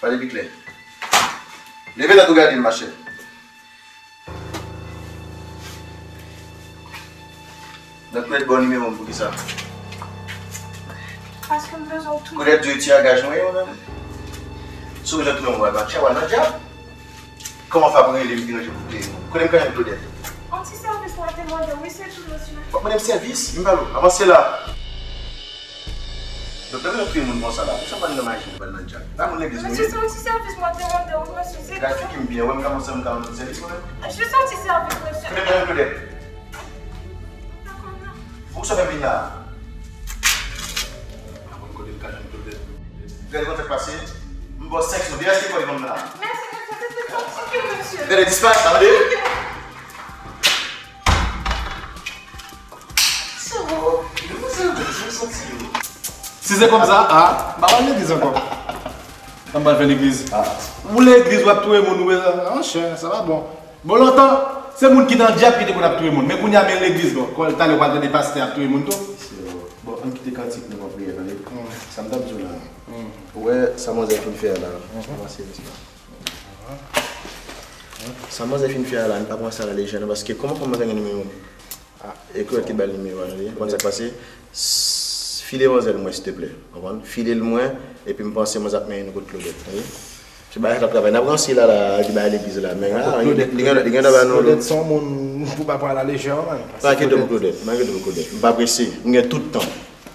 Pale pi klè. Leve tèt ou gade m, machè. Donk, Claudette ba w nimewo m pou kisa? Paske m bezwen w touye. Claudette di w e tiragaj mwen ye, ou menm? Si w bezwen touye m, w al nan dyab, w al nan dyab. Kòman w fè ap rele m ki ranje pou touye moun? Kote m ka jwenn Claudette? Yon ti sèvis mwen te mande w, wi, se tou, mesye. W ap mande m sèvis? M pale w. Avanse la. Donk, lè w touye moun konsa la, pou sa w pa nan maji, w pa nan djab. Pa moun legliz nou ye. Mesye, se yon ti sèvis mwen te mande w, mesye, se tou. Gade figi m byen, w wè m ka montre m ka rann sèvis mwen menm? Jis yon ti sèvis, mesye. Kote m ka jwenn Claudette? M pa konnen. Pou sa w fè m vin la? M pa konn kote m ka jwenn Claudette. Gade kòman fè pase. M ba w senk sou dèyè, se kò li ban m la. Mèsi, mesye, se tout yon ti kou, mesye. Gade disparèt la, tande. Si se konsa, a, m pa pral legliz ankò. Sa m pral fè legliz? Ou legliz, w ap touye moun, ou bezwen, an chen, sa pa bon. Bon, lontan, se moun ki nan dyab ki te konn ap touye moun. Men kounye a, men legliz, bon, talè w pral tande pastè ap touye moun tou. Bon, ann kite kantik nou pran priyè, tande. Sa m t ap di w la. Ou wè, sa manzè fin fè a la. Sa manzè fin fè a la, n pa pran sa nan lejè, non, paske kòman, kòman manzè gen nimewo m? E Claudette ki ba l nimewo a, tande. Konn sa k pase? File manzè l mwen, silteplè. Konprann? File l mwen, epi m panse manzè ap mennen nou kot Claudette, tande. Se bagay k ap travay. N ap ranse la, la, ki bay legliz la. Men, ah, li gen, li gen dwa ba nou. Claudette se yon moun pou pa pran a la lejè, man. Pa enkyete w pou Claudette. Pa enkyete w pou Claudette. M pa prese. M gen tout tan.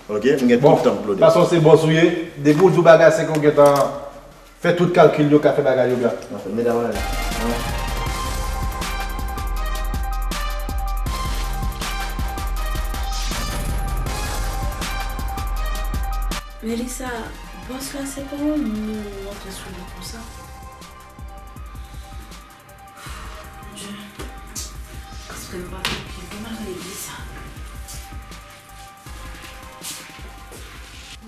Ok? M gen tout tan pou Claudette. Bon, fason se bòs ou ye. Depi w di w bagay, se ke w gentan fè tout kalkil yo ka fè bagay yo byen. Anfen, medam, ann ale. Melissa, bòs la, se pa yon moun monte sou li konsa. Bondye, espè m pa fè pil pou m al rele sa.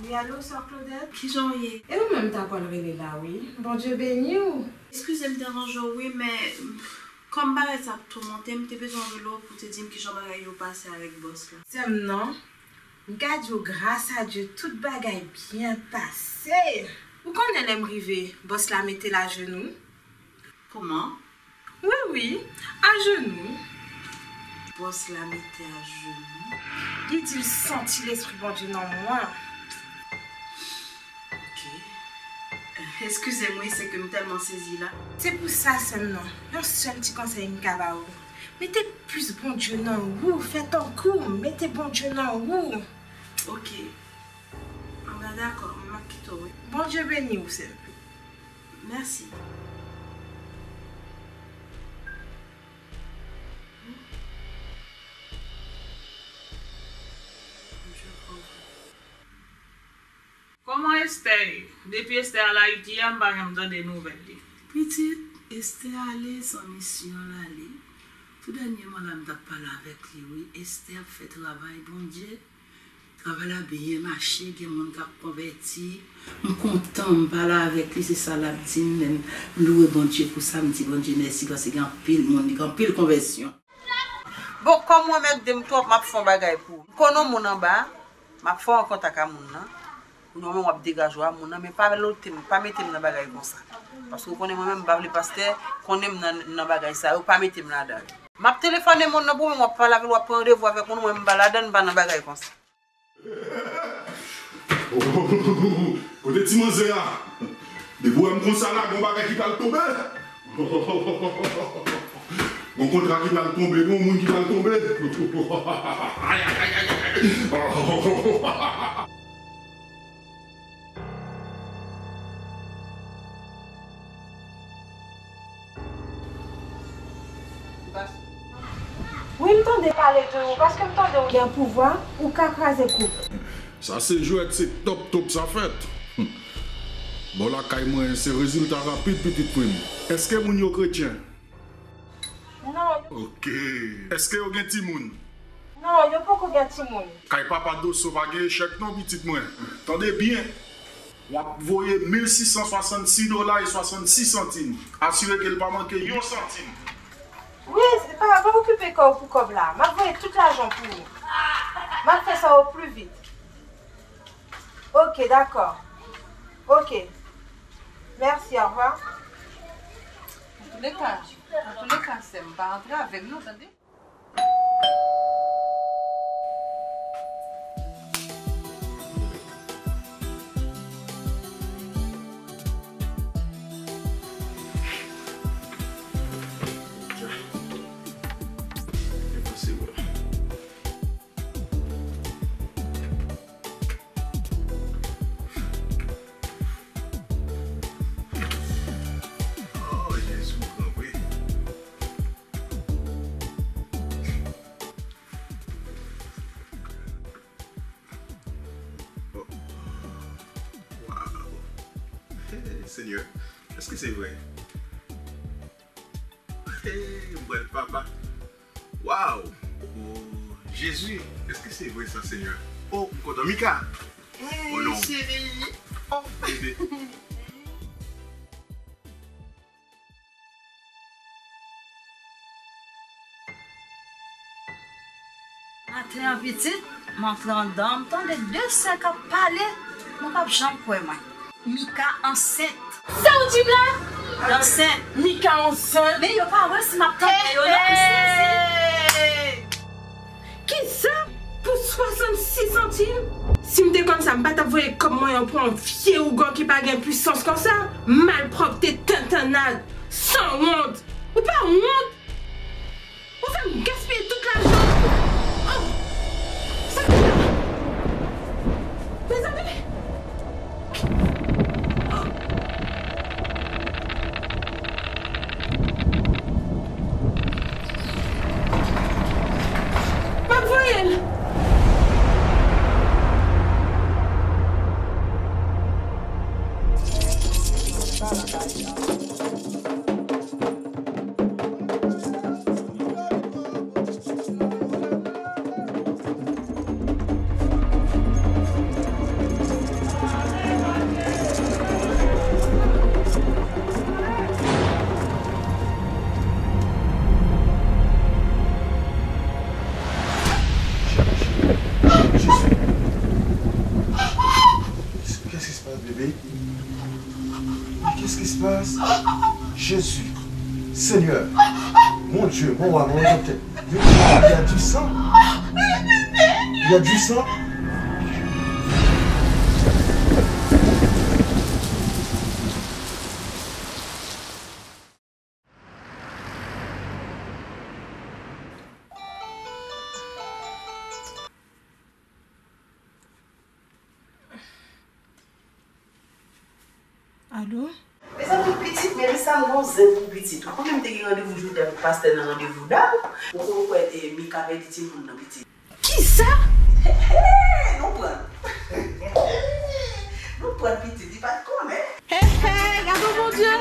Wi, alo, sè Claudette? Kijan w ye? E ou menm, m ta pral rele la, wi. Bondye beni w. Eskize m deranje w, wi, men kòm bagay sa ap toumante m, m te bezwen rele w pou te di m kijan bagay yo pase avèk bòs la. Sè m nan, m ka di w, gras a Dye, tout bagay byen pase. Ou konnen lè m rive, bòs la mete l ajenou. Kòman? Wi, wi, ajenou. Bòs la mete ajenou. Li di l santi Lespri Bondye nan mwen. Ok. Eskize m, wi, se ke m tèlman sezi la. Se pou sa, sè m nan, yon sèl ti konsèy m ka ba ou. Mete plis Bondye nan ou, fè tankou m, mete Bondye nan ou. Ok. Anben, dakò, m ap kite w, wi. Bondye beni w, sè m. Mèsi. Kòman Esther ye? Depi Esther al Ayiti a, m pa janm tande nouvèl li. Pitit, Esther ale san misyon l ale. Tou dènyèman la, m t ap pale avèk li, wi. Esther ap fè travay Bondye. Travay la byen mache, gen moun k ap konvèti. M kontan, m pale avèk li, se sa l ap di m, men m louwe Bondye pou sa, m di Bondye mèsi, paske gen anpil moun, li gen anpil konvèsyon. Bon, kòm ou anmède m twòp, m ap fè yon bagay pou ou. M konnen yon moun anba, m ap fè w an kontak a moun nan. Ou menm w ap degaje w a moun nan, men pa lote m, pa mete m nan bagay konsa. Paske w konnen mwen menm, m pa vle pastè konnen m nan, nan bagay sa yo, pa mete m ladan l. M ap telefòne moun nan pou mwen, w ap pale avè l, w ap pran randevou avèk moun, mwen m pa ladan l, m pa nan bagay konsa. Kote ti manzè a? Depi w wè m konsa la, gon bagay ki pral tonbe. Gon kontra ki pral tonbe, gon moun ki pral tonbe. Wi, m tande pale de ou, paske m tande ou gen pouvwa, ou ka kraze koup. Sa se jwèt, se top top sa fèt. Bò lakay mwen, se rezilta rapid pitit mwen. Èske moun yo kretyen? Non, yo. Ok. Èske yo gen timoun? Non, yo poko gen timoun. Kay papa Doso pa gen echèk non pitit mwen. Tande byen. W ap voye mil sis san swasannsis dola e swasannsis santim. Asire ke l pa manke yon santim. Wi, pa, pa okipe kò w pou kòb la. M ap voye tout lajan pou ou. M ap fè sa o pli vit. Ok, dakò. Ok. Mèsi, orevwa. Antouleka, antouleka, sè m, pa antre avè m non, tande. Oh, Jezi, ou gran vre. Oh. Wow. Hey, Senyè, èske se vre? Hey, m pral papa. Wow! Oh, Jezi, èske se vre sa, Senyè? Oh, m kontan. Mika! Oh, non. Cheri! Oh, bebe! Maten an pitit, m antre anndan, m tande de sè k ap pale, mwen p ap janm kwè mwen. Mika ansent. Sa w di m la? Ansent. Mika ansent. Men yo pa wè si m ap tande yo non, m sezi. Kisa? Pou swasannsis santim? Si m te konn sa, m pa t ap voye kòb mwen an pou yon vye ougan ki pa gen pwisans konsa. Malpwòpte, tentannad, sanwont. Ou pa wont? Ou fè m gaspiye tout lajan an. Oh! Sa ki la? Mezanmi! M ap voye l! Qu'est-ce qui se passe, bébé? Qu'est-ce qui se passe? Jésus, Seigneur, mon Dieu, mon roi, mon rédempteur. Il y a du sang. Il y a du sang. Alo? Mezanmi, pitit Melissa, m gon zen pou pitit ou. Konbyen m te gen randevou jodi avèk pastè nan randevou dal? Ou konn kwè eh, Mika pèdi timoun nan pitit. Kisa? Hey, nou pran. Nou pran pitit, li pa t konnen. Hey, hey, gade Bondye.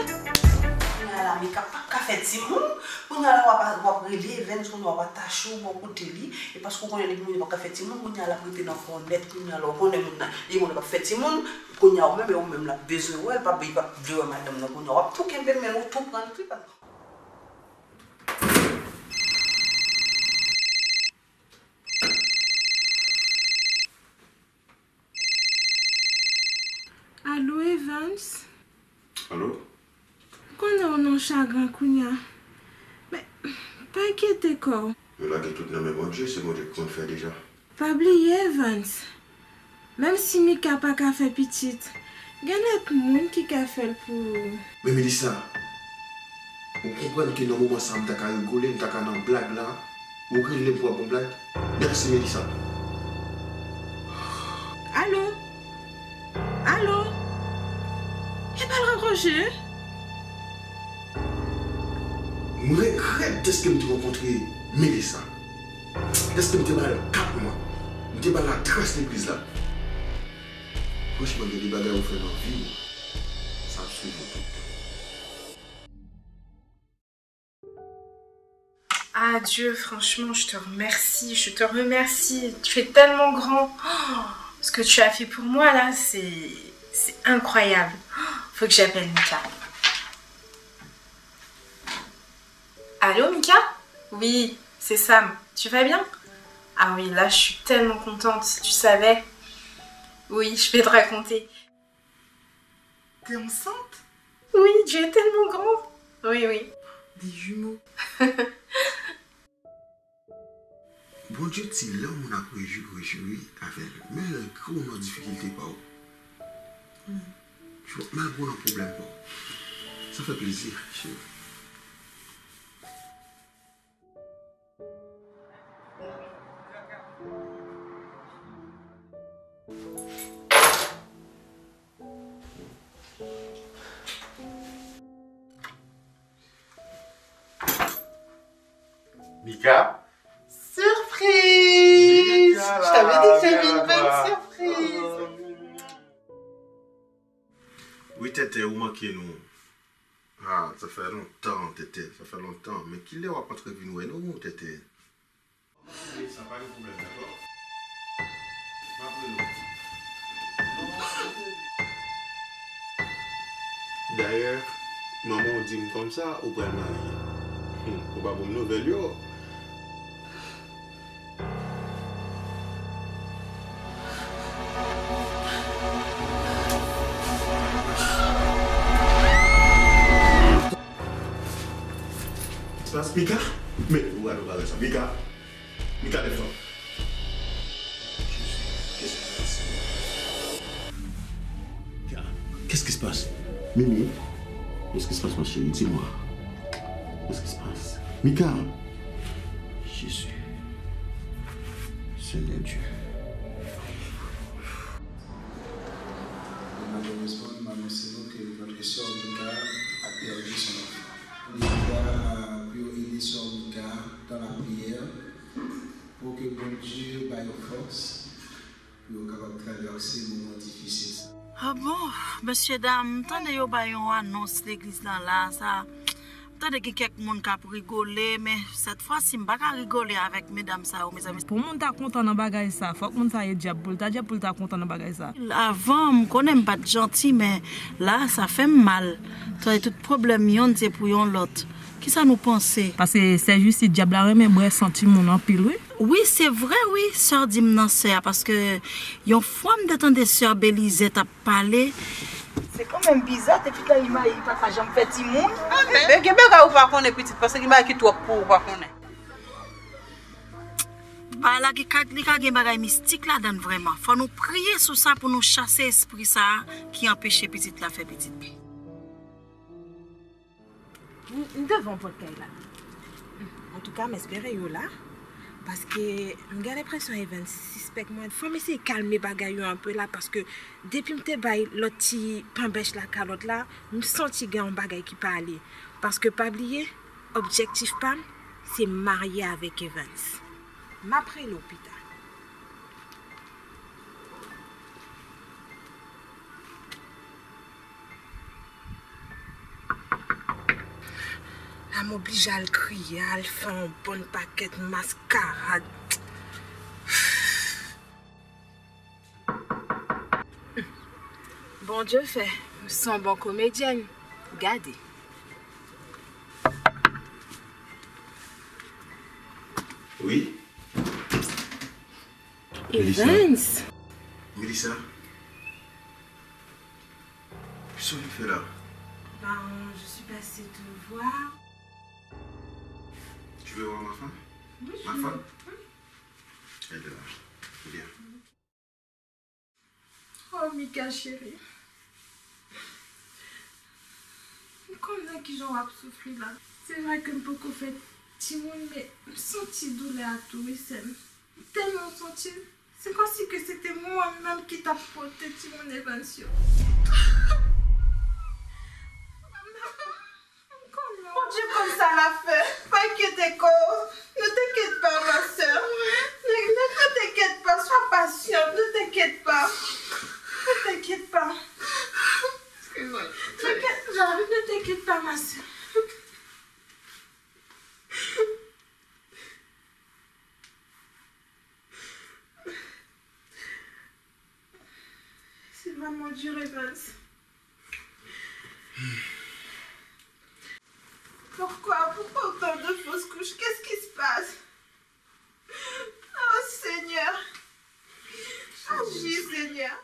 Kounye a la, Mika p ap ka fè timoun. Kounye a la, w ap, w ap rele Evens, kounye a w ap atache w bò kote li. E paske w konnen depi moun yo p ap ka fè timoun, kounye a l ap rete nan kò nèt. Kounye a la, w konnen moun nan, li konnen p ap fè timoun. Kounye a ou menm, e ou menm l ap bezwen wè, l p ap, li p ap vle wè madanm nan. Kounye a w ap tou kenbe men l, ou tou pran l, tou pran l. Alo, Evans? Alo? M konnen w nan chagren kounye a. Men, pa enkyete kò w. Nou lage tout nan men Bondye, se Bondye ki konn fè deja. Pa bliye, Evans. Menm si Mika pa ka fè pitit, gen lòt moun ki ka fè l pou ou. Men Melissa, Ou konprann ke nan moman sa a, m ta ka rigole, m ta ka nan blag la. Ou rele m pou ap yon blag. Mèsi, Melissa. Alo? Alo? E pa l rankwoche? M regrèt dèske m te rankontre Melissa. Dèske m te ba l kat mwa. M te ba l adrès legliz la. Franchman, gen de bagay ou fè nan vi w, sa ap swiv ou tout tan. Ah Dieu, franchement, je te remercie, je te remercie. Tu es tellement grand. Oh, ce que tu as fait pour moi là, c'est, c'est incroyable. Oh, faut que j'appelle Mika. Allô, Mika? Oui, c'est Sam. Tu vas bien? Ah oui, là, je suis tellement contente, si tu savais. Oui, je vais te raconter. T'es enceinte? Oui, Dieu est tellement grand. Oui, oui. Des jumeaux. Bondye ti lè yon moun ap rejwi, rejwi avè l, men l gwo nan difikilte pa w. Tu vois, malgre w nan pwoblèm pa w. Sa fè plezi, cheri. Mika? Surprise! Mika, je t'avais dit que j'avais une bonne surprise. Wi, Tètè, ou manke nou. Ah, sa fè lontan, Tètè, sa fè lontan. Men kilè w ap antre vin wè nou, Tètè? Sa pa gen pwoblèm, dakò? M ap rele w. Dayè, manman w di m kòmsa ou pral marye. Hum, ou pa ban m nouvèl yo. Sa se Mika? Men, ou gade bagay sa. Mika. Mika devan. Qu'est-ce qui se passe? Mimi, qu'est-ce qui se passe, ma chérie? Dis-moi. Qu'est-ce qui se passe? Mika. Jésus. Seigneur Dieu. E malerezman, m anonse nou ke notre sœur Mika a perdu son enfant. Nou priye pou yo ede sè Mika dans la prière, pou ke Bondye ba yo fòs, pou yo kapab travèse moman difisil sa. Ah bon, mesye dam, m tande yo bay yon anons legliz lan la, sa, m tande gen kèk moun k ap rigole, men sèt fwa si m pa ka rigole avèk medam sa yo, mezanmi. Pou moun ta kontan nan bagay sa, fòk moun sa ye dyab pou l ta dyab pou l ta kontan nan bagay sa. Avan, m konnen m pa t janti, men la, sa fè m mal. Tande tout pwoblèm yonn se pou yon lòt. Kisa nou panse? Paske sè Jisti, dyab la renmen bwè san timoun anpil, wi. Wi, se vre, wi, sè di m nan sè a, paske yon fwa m te tande sè Belizè t ap pale. Se kanmenm biza, te pitan li mayi, li pa ka janm fè timoun. Ah, men, men gen bagay ou pa konnen, pitit, paske gen bagay ki twòp pou ou pa konnen. Bagay la, li ka, li ka gen bagay mistik ladan l vrèman. Fò nou priye sou sa pou nou chase espri sa a ki anpeche pitit la fè pitit. M, m devan pòt kay la. Antouka, m espere yo la. Paske m gen lenpresyon Evans sispèk mwen. Fò m eseye kalme bagay yo anpe la, paske depi m te bay lòt ti panbèch la kalòt la, m santi gen yon bagay ki pa ale. Paske pa bliye, objektif pa m, se marye avèk Evans. M ap rele w pita. La m oblije al kriye, al fè yon bon pakèt maskarad. Bondye fè, m se yon bon komedyèn. Gade. Wi. Melissa. Evans. Melissa. Qu'est-ce que tu fais là? Ben, je suis passée te voir. Tu veux voir ma femme? Oui, je veux. Ma femme? Oui. Elle est là. Viens. Oh, Mika chéri. M Mwen konnen kijan w ap soufri la. Se vre ke m poko fè timoun, men m santi doulè a tou, wi, sè m. M tèlman santi l. Se kòmsi ke se te mwen menm ki t ap pote timoun Evans yo. Bondye konn sa l ap fè. Pa enkyete kò w. Ne t'inquiète pas, ma sœur. Ne, ne, ne t'inquiète pas. Sois patiente. Ne t'inquiète pas. Ne t'inquiète pas. Ne t'inquiète pas. Ne t'inquiète pas, ma sœur. C'est vraiment dur, Evans. Pourquoi, pourquoi autant de fausses couches? Qu'est-ce qui se passe? Oh, Seigneur. Agis, Seigneur.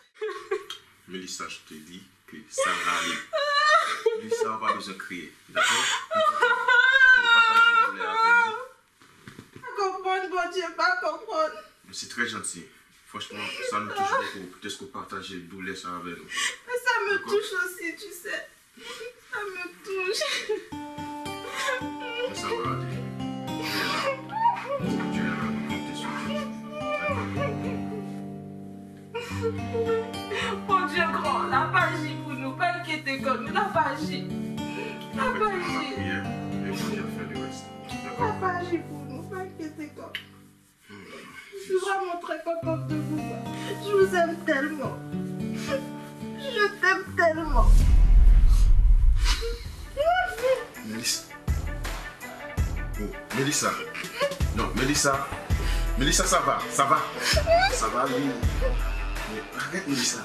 Melissa, je te dis que ça va aller. Melissa, ou pa bezwen kriye, dakò? Ou pataje doulè avè nou. Pa konprann, Bondye, pa konprann. C'est très gentil. Franchement, ça me touche beaucoup. Peut-être que vous partagez doulè sa avè nou. Mais ça me touche aussi, tu sais. Ça me touche. Mais ça va aller. Dieu est là. Dieu est là. Comptez sur Dieu. Bondye gran, l ap aji pou nou. Pa enkyete kò nou, l ap aji. L ap aji. Faites la prière et Bondye ap fè le reste. Dakò? L ap aji pou nou, pa enkyete kò nou. Je suis vraiment très contente de vous voir. Je vous aime tellement. Je t'aime tellement. Melissa. Oh, Melissa. Non, Melissa. Melissa, ça va, ça va. Ça va, oui. Mais arrête, Melissa.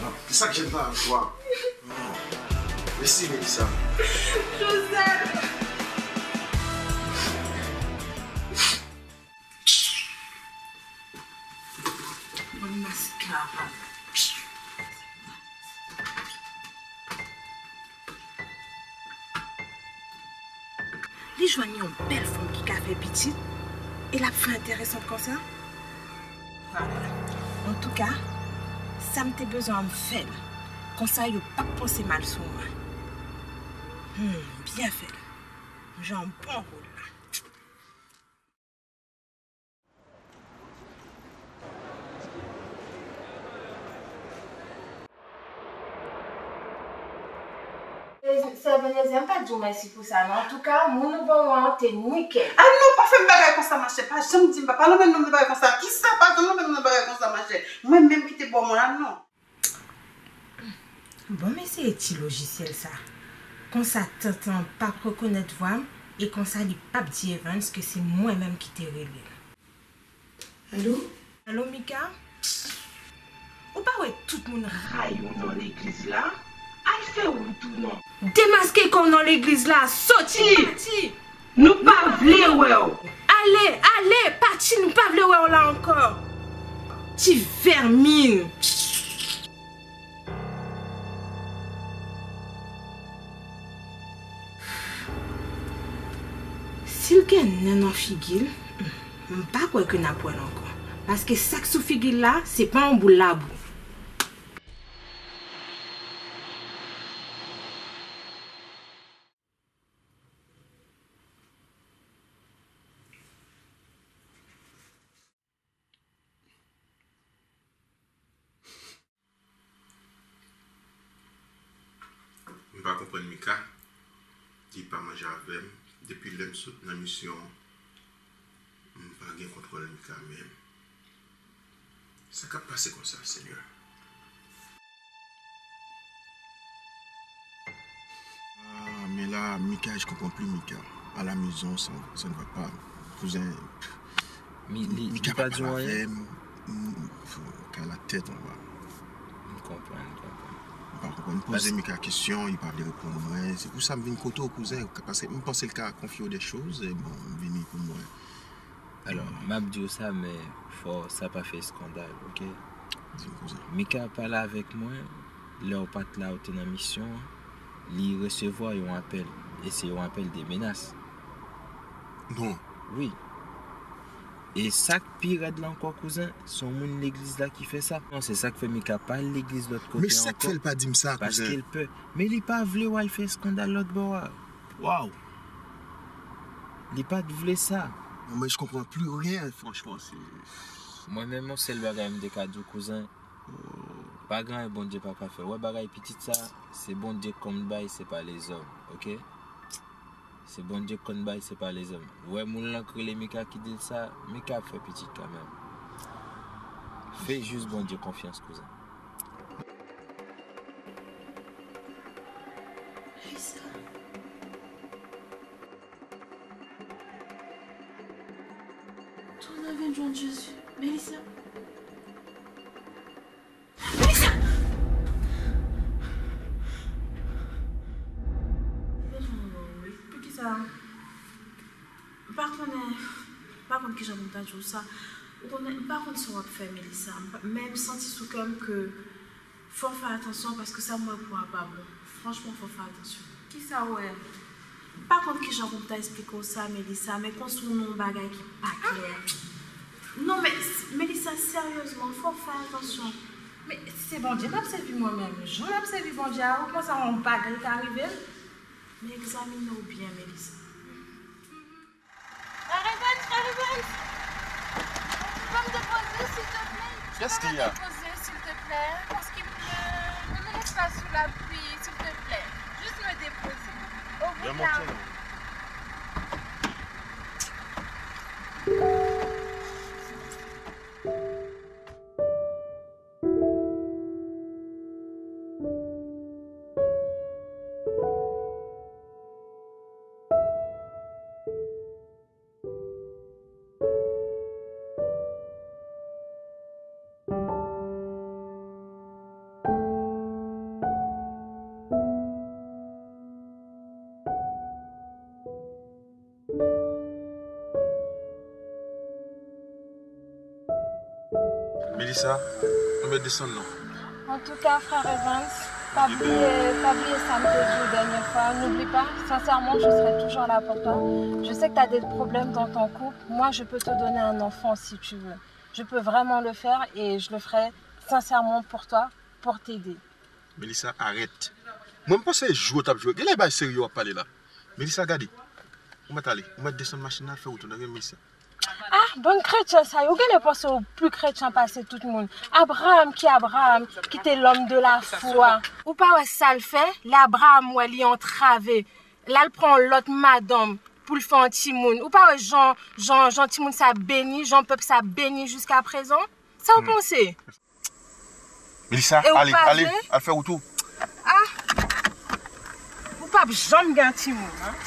Non, c'est ça que j'aime pas avec toi. Non. Merci, Melissa. Joseph. Bon, maskara. Li jwenn yon bèl fanm ki ka fè pitit, e l ap fè enteresan konsa? Vwala. Antouka, sa m te bezwen an m fè l. Konsa, yo p ap panse mal sou mwen. Hmm, byen fè l. M jwe yon bon wòl la. Sè Venezia, m pa di w mèsi pou sa, non. Antouka, moun ou ban mwen an te nikèl. Ah non, pa fè m bagay konsa, machè. Pa janm di m, pa, pa lonmen m nan bagay konsa. Kisa? Pa janm lonmen m nan bagay konsa, machè. Mwen menm ki te ban mwen an, non. Bon, m eseye ti lojisyèl sa. Konsa, tantan p ap rekonèt vwa m, e konsa, li p ap di Evans ke se mwen menm ki te rele l. Alo? Alo, Mika? Ou pa wè tout moun rayi w nan legliz la? Al fè wout ou non. Demaske kò w nan legliz la, soti, pati! Nou pa vle wè w. Ale, ale, pati, nou pa vle wè w la ankò. Ti vèmin. Si l gen nen nan figi l, m pa kwè ke n ap wè l ankò. Paske sa k sou figi l la, se pa yon boul labou. M pa konprann Mika. Li pa manje avè m. Depi lè m sot nan misyon, m pa gen kontwòl Mika menm. Sa k ap pase konsa, Senyè? Ah, mais là, Mika, je comprends plus, Mika. À la maison, ça, ça ne va pas. Kouzen, Mika pa pale avè m. Kay la tèt anba. M konprann, m konprann. M pa konprann. M poze Mika kesyon, li pa vle reponn mwen. Se pou sa m vin kote w, kouzen, paske m panse l ka konfye w de choz, e bon, m vini pou mwen. Alò, m ap di w sa, men fò sa pa fè eskandal, oke? Di m, kouzen. Mika pale avèk mwen, lè w pa t la, ou te nan misyon an, li resevwa yon apèl, e se yon apèl de menas. Non. Wi. E sa k pi rèd la ankò, kouzen, se yon moun legliz la ki fè sa. Non, se sa k fè Mika pa al legliz lòt kote ankò. Men sa k fè l pa di m sa, kouzen? Paske l pè. Men li pa vle w al fè eskandal lòt bò a. Waw! Li pa t vle sa. Non, mais je comprends plus rien, franchement, c'est... Mwen menm, yon sèl bagay m te ka di w, kouzen, pa gen anyen Bondye pa ka fè. Wè bagay pitit sa, se Bondye k konn bay, se pa lezòm, oke? Se Bondye k konn bay, se pa lezòm. Ou wè moun lan k rele Mika ki di l sa, Mika ap fè pitit kanmenm. Fè jis Bondye konfyans, kouzen. Lisa. Tourne avec John Jésus. Melissa. Melissa! Poukisa? M pa konnen, m pa konn kijan pou m ta di w sa. Ou konnen, m pa konn sa w ap fè, Melissa. M pa, men m santi sou kè m ke fò w fè atansyon paske sa m wè pou w a pa bon. Franchman, fò w fè atansyon. Kisa w wè? M pa konn kijan pou m ta esplike w sa, Melissa, men konsi w nan yon bagay ki pa klè. Non, men, Melissa, seryezman, fò w fè atansyon. Men se Bondye m ap sèvi mwen menm. Jan m ap sèvi Bondye a, ou panse yon bagay ka rive m? Men egzamine w byen, Melissa. Frère Evans, frère Evans, tu peux me déposer, s'il te plaît? Tu peux me déposer, s'il te plaît? Parce que je, je me laisse pas sous la pluie, s'il te plaît. Juste me déposer. Au bout de la route. Melissa, nou mèt desann non. Antouka, frè Evans, pa bliye, pa bliye sa m te di w dènye fwa. N'oublie pas, sincèrement, je serai toujours là pour toi. Je sais que tu as des problèmes dans ton couple. Moi, je peux te donner un enfant si tu veux. Je peux vraiment le faire et je le ferai sincèrement pour toi, pour t'aider. Melissa, arèt. Mwen, m panse jwe w t ap jwe. Genlè e bagay serye w ap pale la. Melissa, gade. Ou mèt ale. Ou mèt desann machin nan, al fè wout ou, tande, Melissa. Ah, bann kretyen sa yo, ou genlè panse w pi kretyen pase tout moun. Abraram ki Abraram, ki te l'homme de la foi. Ou pa wè sa l fè? Lè Abraram wè li antrave, l al pran yon lòt madanm pou l fè yon timoun. Ou pa wè jan, jan, jan timoun sa beni, jan pèp sa beni jiskaprezan? Sa w panse? Melissa, ale, ale, al fè wout ou. Ah! Ou p ap janm gen timoun, an.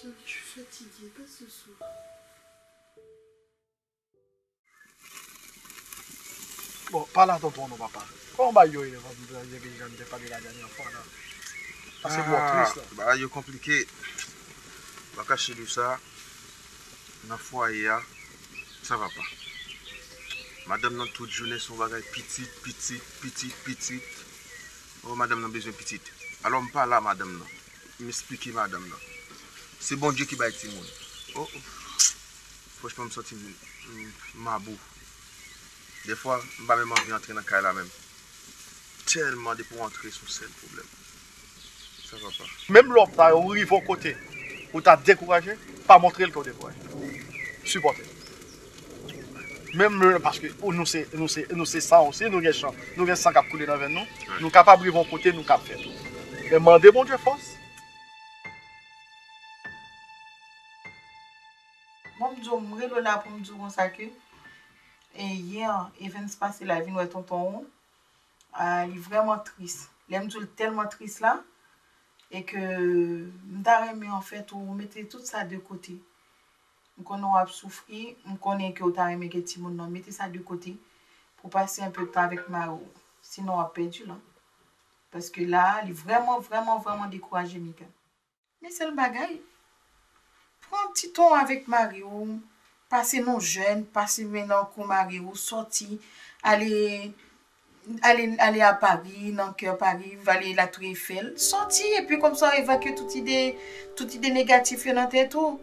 Je suis fatiguée, pas ce soir. Bon, pale a tonton w non, papa. Kòman bagay yo ye, depi jan m te pale la dènyè fwa la? Paske m wè w tris la. Bagay yo konplike. M pa kache di w sa. Nan fwaye a, sa va pa. Madanm nan tout jounen se yon bagay pitit, pitit, pitit, pitit. Oh, madanm nan bezwen pitit. Alò, m pale a madanm nan. M esplike madanm nan. Se Bondye ki bay timoun. Oh, oh. Franchman, m santi m, m mabou. Dèfwa, m pa menm anvi antre nan kay la menm. Tèlman depi w antre, se yon sèl pwoblèm. Sa va pa. Menm lè w ta rive yon kote, ou ta dekouraje, pa montre l ke w dekouraje. Sipòte l. Menm lè, paske ou, nou se, nou se, nou se san osi, nou gen chan, nou gen san k ap koule nan venn nou. Wi. Nou kapab rive yon kote, nou kab fè tou. Men mande Bondye fòs. Bon, m di w, m rele w la pou m di w konsa ke, e, yè, event pase la, vin wè tonton w. Ah, li vrèman tris. Lè m di w l tèlman tris la, e ke m ta renmen, anfèt, ou mete tout sa de kote. M konnen w ap soufri, m konnen ke w ta renmen gen timoun nan, mete sa de kote pou pase enpe tan avèk mari w. Sinon, w ap pèdi l, an. Paske la, li vrèman, vrèman, vrèman dekouraje, Mika. Men sèl bagay, pran ti tan w avèk mari w, pase nan jèn, pase men nan kou mari w, sòti, ale, ale, ale a Pari, nan kè Pari, ale La Tour Eiffel, sòti, epi kòmsa w evakye tout ide, tout ide negatif yo nan tèt ou.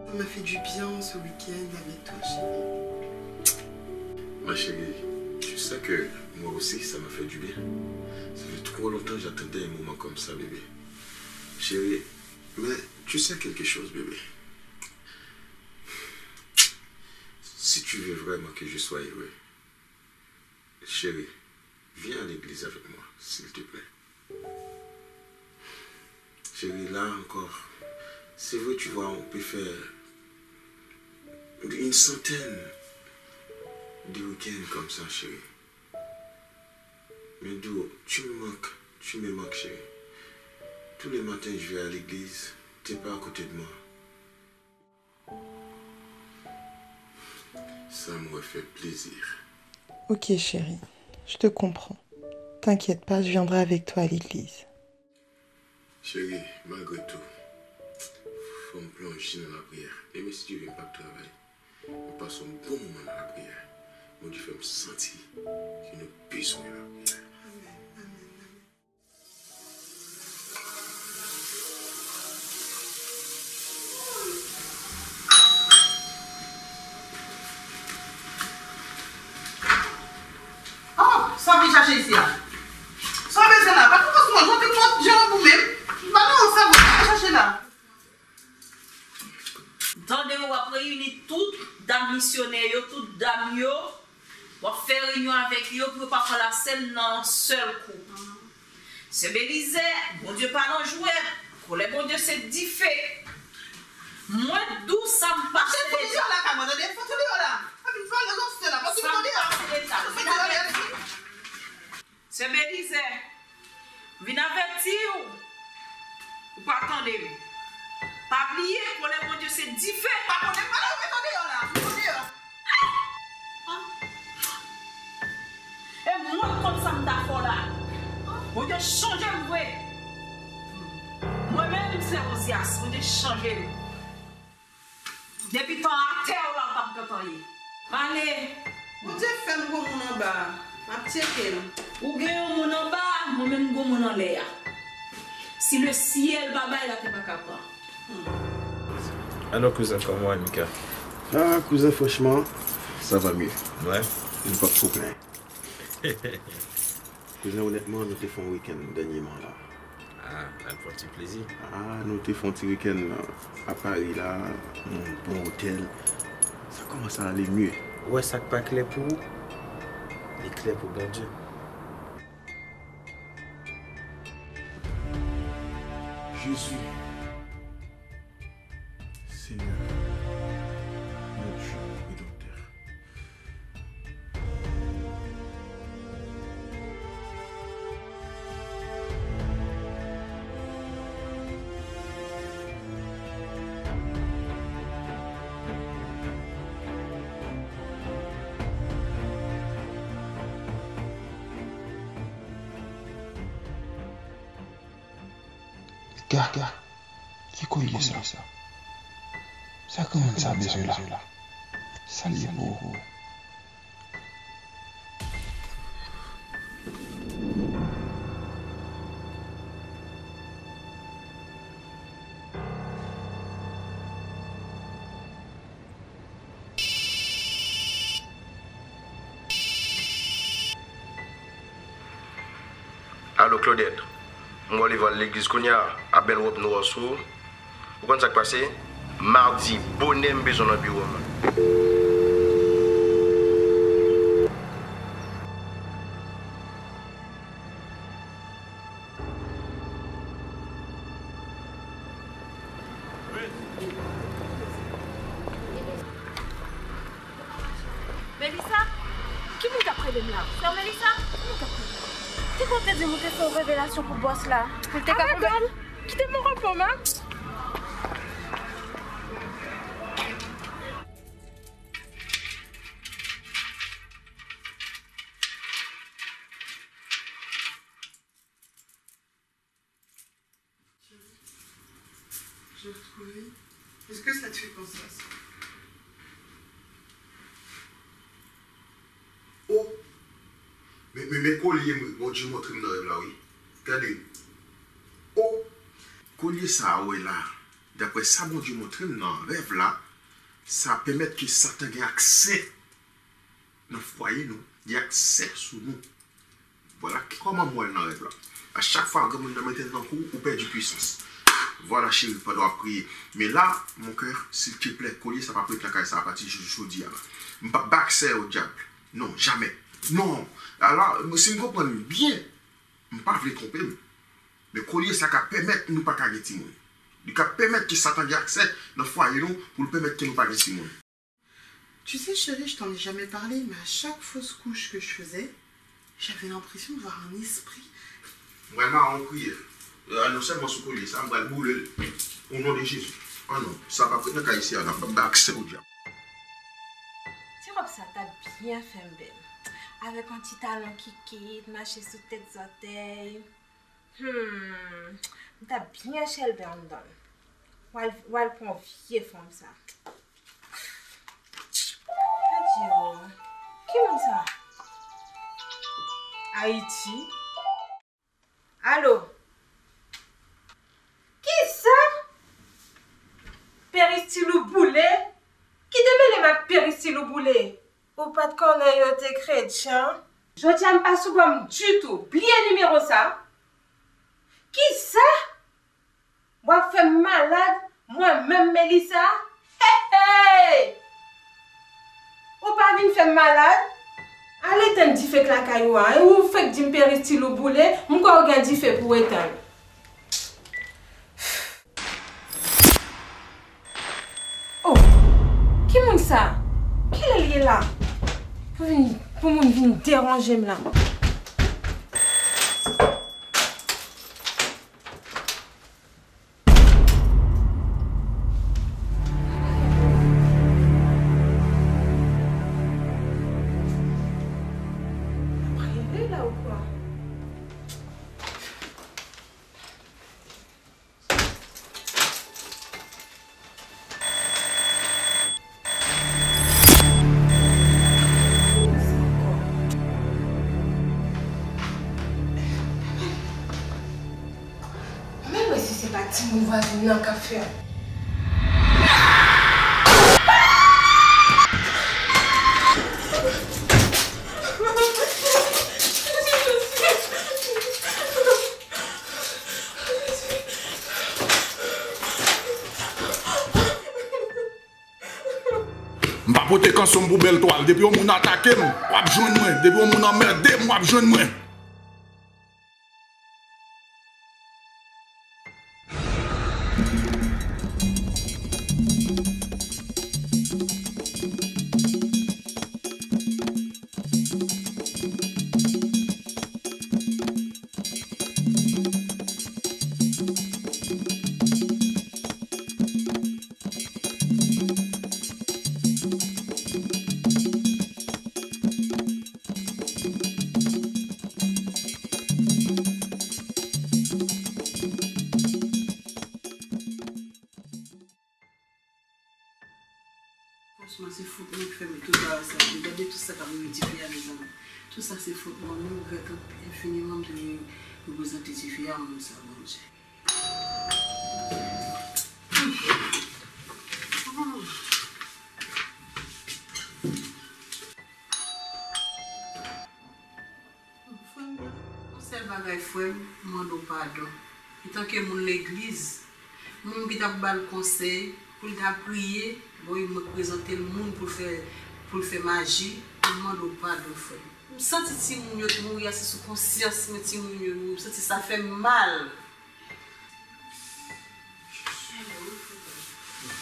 Ça m'a fait du bien ce week-end avec toi, chérie. Ma chérie, tu sais que moi aussi, ça m'a fait du bien. Ça fait trop longtemps que j'attendais un moment comme ça, bébé. Chérie, mais tu sais quelque chose, bébé. Si tu veux vraiment que je sois heureux, chérie, viens à l'église avec moi, s'il te plaît. Chérie, là encore, c'est vrai, tu vois, on peut faire une centaine de week-ends comme ça, chérie. Mais Dou, tu me manques, tu me manques, chérie. Tous les matins, je vais à l'église, t'es pas à côté de moi. Sa m wè fè plezi. Ok, chérie, je te comprends. T'inquiète pas, je viendrai avec toi à l'église. Cheri, malgre tou, fò m plonje nan lapriyè. Demen, si Dye vle, m p ap travay. Nou pase yon bon moman nan lapriyè. Bondye fè m santi ke nou bezwen lapriyè. Amèn, amèn, amèn. Oh, sa w vin chache isi a? Sa w bezwen la? Pa twò sou mwen, jan w te twò jan w pou menm. M pa nan sa w vin chache la. Tande w ap reyini tout dam misyonè yo, tout dam yo. W ap fè reyinyon avèk yo pou yo pa pran lasèn nan yon sèl kou. Sè Belizè, Bondye pa nan jwèt. Kolè Bondye se dife. Mwen Dou sa m pase deja. Fò deyò la, ka mwen tande, fò deyò la. Pa vin fè rezon sè la, pa vin fò deyò. Sa m pase deja. Vin avèti. Sè Belizè, vin avèti w. Ou pa tande m. Pa bliye, kolè Bondye se dife. Pa konnen m pale, ou met an deyò la. Ou deyò. E mwen konn sa m ta fè w la. Bondye chanje m vre. Mwen menm, sè Ozyas, Bondye chanje m. Depi tan atè w la, w t ap gentan ye. M ale. Bondye fè m gon moun anba a. M ap tcheke l. Ou gen yon moun anba a, mwen menm m gon moun anlè a. Si le syèl pa bay, latè pa ka pran. Alors, cousin, comment va, Mika? Ah, cousin, franchement, ça va mieux. Ouais. Nou p ap twò plenyen. Kouzen, onètman, nou te fè yon wikenn dènyeman la. Ah, al fè yon ti plezi. Ah, nou te fè yon ti wikenn a Pari la, yon bon otèl. Sa kòmanse ale mye. Ou wè sa k pa klè pou ou? Pou Bondye. Jezi, Senyè, Bondye Redanmtè. Gade, ki kolye sa? Sa granmoun sa bezwen la? Sa l ye pou ou? Alo, Claudette. M wè w leve al legliz kounye a, a bèl wòb nwa w sou ou. Ou konn sa k pase? Madi bonè m bezwen w nan biwo m. Melissa? Ki moun k ap rele m la? Sè Melissa? Ki moun k ap rele m? Te konn te di m ou te fè yon revelasyon pou bòs la. Pou l te ka... Kite m nan repo m, en. J'ai retrouvé. Est-ce que ça te fait penser à ça? Oh! Men, men, men kolye Bondye montre m nan rèv la, wi. Gade. Oh! Kolye sa a, w wè la, daprè sa Bondye montre m nan rèv la, sa pèmèt ke Satan gen aksè nan fwaye nou, gen aksè sou nou. Vwala kòman m wè l nan rèv la. A chak fwa granmoun nan mete l nan kou, ou pèdi pwisans. Vwala cheri, pandan w ap priye. Men la, mon cœur, s'il te plaît, kolye sa p ap ret nan kay sa apati jodi a la. M p ap bay aksè o dyab. Non, jamè. Non. Ala, si m konprann byen, m pa vle twonpe m. Men kolye sa ka pèmèt nou pa ka gen timoun. Li ka pèmèt ke Satan gen aksè nan fwaye nou pou l pèmèt ke nou pa gen timoun. Tu sais, chérie, je t'en ai jamais parlé, mais à chaque fausse couche que je faisais, j'avais l'impression de voir un esprit. M pral mawon priyè. Euh, non sèlman sou kolye sa, m pral boule l. O non de Jezi. Ah non, sa p ap ret nan kay isi a, n ap bay aksè o dyab. Ti wòb sa t ap byen fè m bèl. Avèk yon ti talon kikit, mache sou tèt zòtèy. Hmm, m t ap byen chèlbè anndan l. W al, w al pran vye fanm sa. Adye o. Ki moun sa? Ayiti? Alo? Kisa? Peristil ou boule? Ki te mele m ak peristil ou boule? Ou pa t konnen yo te kretyen? Jodi a m pa sou bò m ditou. Bliye nimewo sa. Kisa? W ap fè m malad, mwen menm Melissa? Hey, hey! Ou pa vin fè m malad? Al etenn dife k lakay ou a, ou fèk di m peristil ou boule, m kwè ou gen dife pou w etenn. Oh, ki moun sa? Kilè l ye la? Pou vin, pou moun vin deranje m la. Mwen menm wè si se pa timoun vwazen nan k ap fè. M pa pote Atansyon m pou bèl twal. Depi yon moun atake m, w ap jwenn mwen. Depi yon moun anmède m, w ap jwenn mwen. Franchman, se fòt mwen k fè tout bagay sa yo. Gade tout sa k ap rive tifi a, mezanmi. Tout sa se fòt mwen. Mwen regrèt anpil, enfiniman, m te reprezante tifi a, mwen sa, Bondye. Frè m, yon sèl bagay, frè m, m mande w padon. Antanke moun legliz, moun ki t ap ba l konsèy, pou l ta priye, bon, mwen prezante l moun pou l fè, pou l fè maji, m mande w padon, frè m. M santi timoun yo t mouri, ase sou konsyans mwen timoun yo mouri. M santi sa fè m mal.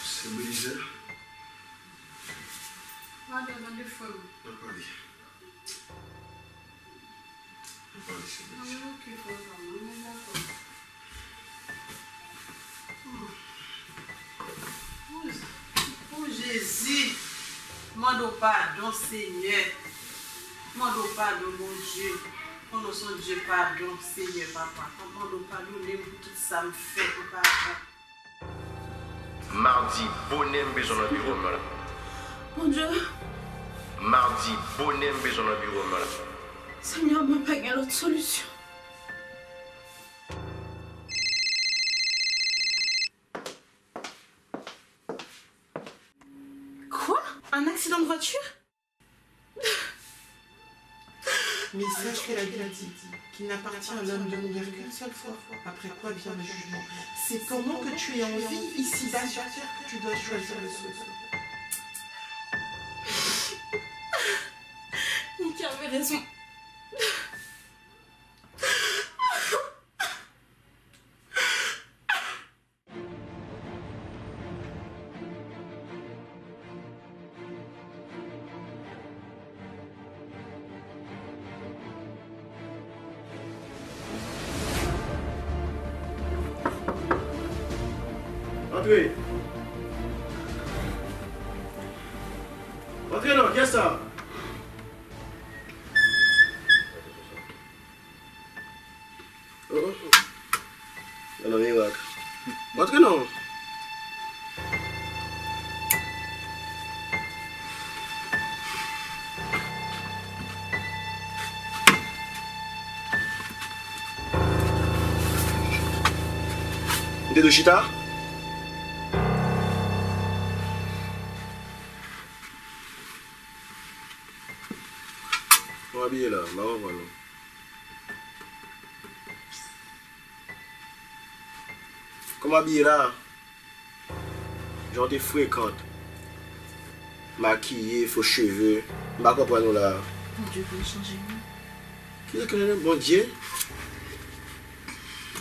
Se brizè. Mande, mande frè m. N ap pale. N ap pale, se brizè. Mwen oke, frè pa m, mwen dakò. O Jezi, mande w padon, Senyè. Mande w padon, Bondye. Konnen w se yon Dye padon, Senyè, papa. Mande w padone m pou tout sa m fè ki pa bon. Madi, bonè m bezwen nan biwo m la. Bondye. Madi, bonè m bezwen nan biwo m la. Senyè, mwen pa gen lòt solisyon. Quoi? Un accident de voiture? Mais sache que la Bible dit qu'il n'appartient à l'homme de mourir qu'une seule fois, après quoi vient le jugement. C'est pendant que tu es en vie ici-bas sur terre que tu dois choisir le salut. Nicky avait raison. Antre. Antre non, kiyès sa? Oh, oh. Nan mirak. Antre non. M te dwe chita? Kòman abiye la? M pa konprann ou. Kòman abiye la? Jan w te frekant. Makiye, fo cheve. M pa konprann ou la. Bondye konn chanje moun. Kisa ki rele Bondye?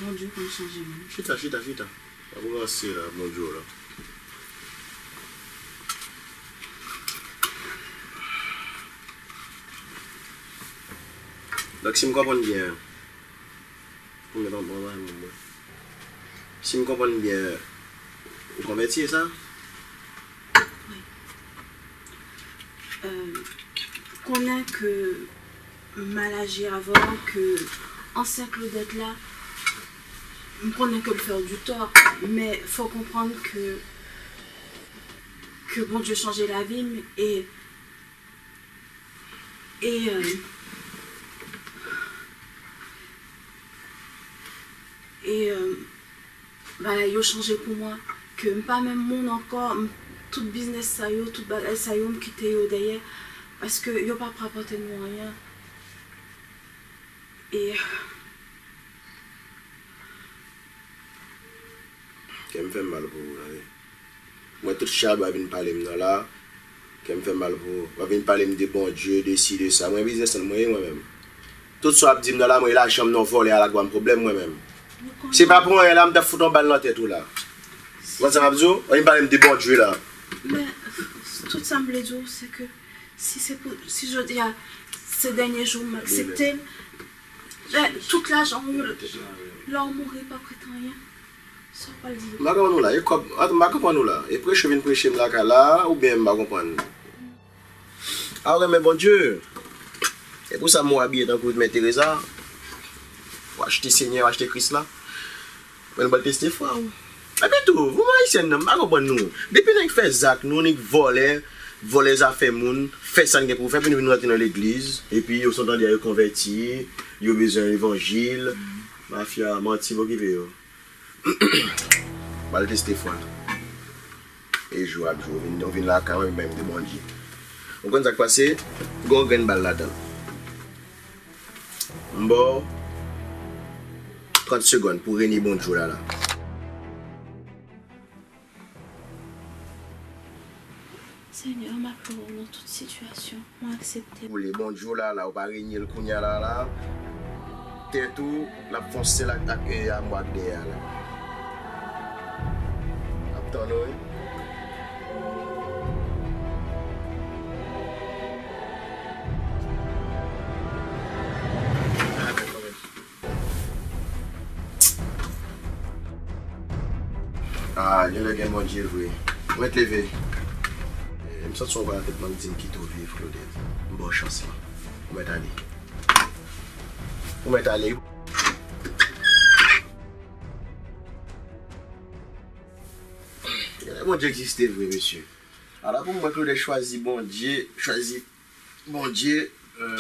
Bondye konn chanje moun. Chita, chita, chita. Pa pou ranse la, Bondye w la. Donk, si m konprann byen, Ou mèt anba mwen, mwen. Si m konprann byen, ou konvèti, e sa? Wi. Euh, konnen ke m mal aji avè w, ke ansyen Claudette la, m konnen ke l fè w du tort, men fò w konprann ke, ke Bondye chanje lavi m, e E, euh, e, euh, bagay yo chanje pou mwen, ke m pa menm moun ankò, m, tout biznis sa yo, tout bagay sa yo, m kite yo dèyè, paske yo pa p rapòte nou anyen. E, Kè m fè m mal pou ou, tande. M wè tout chaba vin pale m nan la. Kè m fè mal pou ou. W ap vin pale m de Bondye, de si, de sa. Mwen biznismann mwen ye mwen menm. Tout sa w ap di m nan la, mwen lajan m nan vòlè a la k ban m pwoblèm mwen menm. Se pa pou anyen la, m t ap fout yon bal nan tèt ou la. Ou konn sa m ap di w? W ap vin pale m de Bondye la. Men, tout sa m vle di w, se ke si se pou, si jodi a, se dènye jou m aksepte l, men tout lajan w yo, lè w mouri, pa prete anyen. Sa w pral di yo? M pa konprann ou la. E kòb, ann, m pa konprann ou la. E preche w vin preche m lakay la, oubyen m pa konprann? A, w renmen Bondye. E pou sa m wè w abiye tankou Mè Teresa. W achte Senyè, w achte Kris la. Mwen, nou pral teste fwa w. Epi tou, ou Ayisyèn nan, m pa konprann nou. Depi nèg fè zak, nou nèg vòlè, vòlè zafè moun, fè sa n gen pou fè, epi nou vin rantre nan legliz, epi yo sot tande yo konvèti, yo bezwen levanjil. Mafya, manti, pa okipe yo. M al teste fwa. E jou ap jou, ou vin, ou vin lakay mwen, ou vin bay m de Bondye. Ou konn sa k pase? Gen yon grenn bal ladan l. M ba w trant segonn pou w renye Bondye w la la. Senyè, m ap louwe w nan tout sitiyasyon. Mwen aksepte. Ou le Bondye w la la, ou pa renye l kounye a la la. Tèt ou, l ap fè yon sèl ak, ak, e, amwa ak dèyè a la. L ap tann ou, wi. Ah, genlè gen Bondye vre. Ou mèt leve. Eh, m santi yon vwa nan tèt mwen k di m kite w viv, Claudette. M ba w chans lan. Ou mèt ale. Ou mèt ale. Genlè Bondye egziste vre, mesye. Ala pou m wè Claudette chwazi Bondye, chwazi Bondye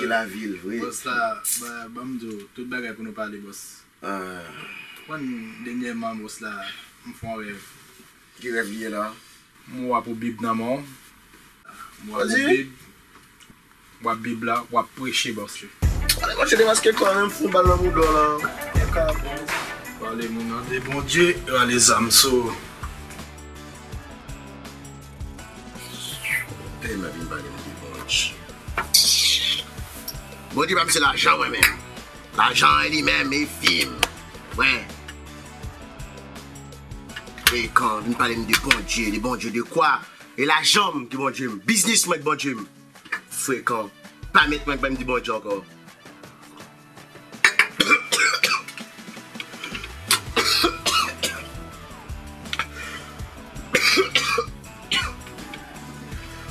ki lavi l vre. Bòs la, ba, ban m di w, tout bagay pou nou pale, bòs. Ah. Konn dènyèman, bòs la, m fè yon rèv. Ki rèv li ye la? M wè w ap ou Bib nan men w. M wè w ap ou Bib. W ap Bib la, w ap preche, bòs. Ale mouche demaske kò w, menm fon bal nan mouda w la. Pale moun nan de Bondye, rale zam sou. Tèlman vin pale m de Bondye. Bondye pa m se lajan mwen menm. Lajan an li menm e vi m. Mwen. Frekan, vin pale m de Bondye, de Bondye de kwa? E lajan m ki Bondye m, biznis mwen ki Bondye m. Frekan, pa met mwen menm di Bondye ankò.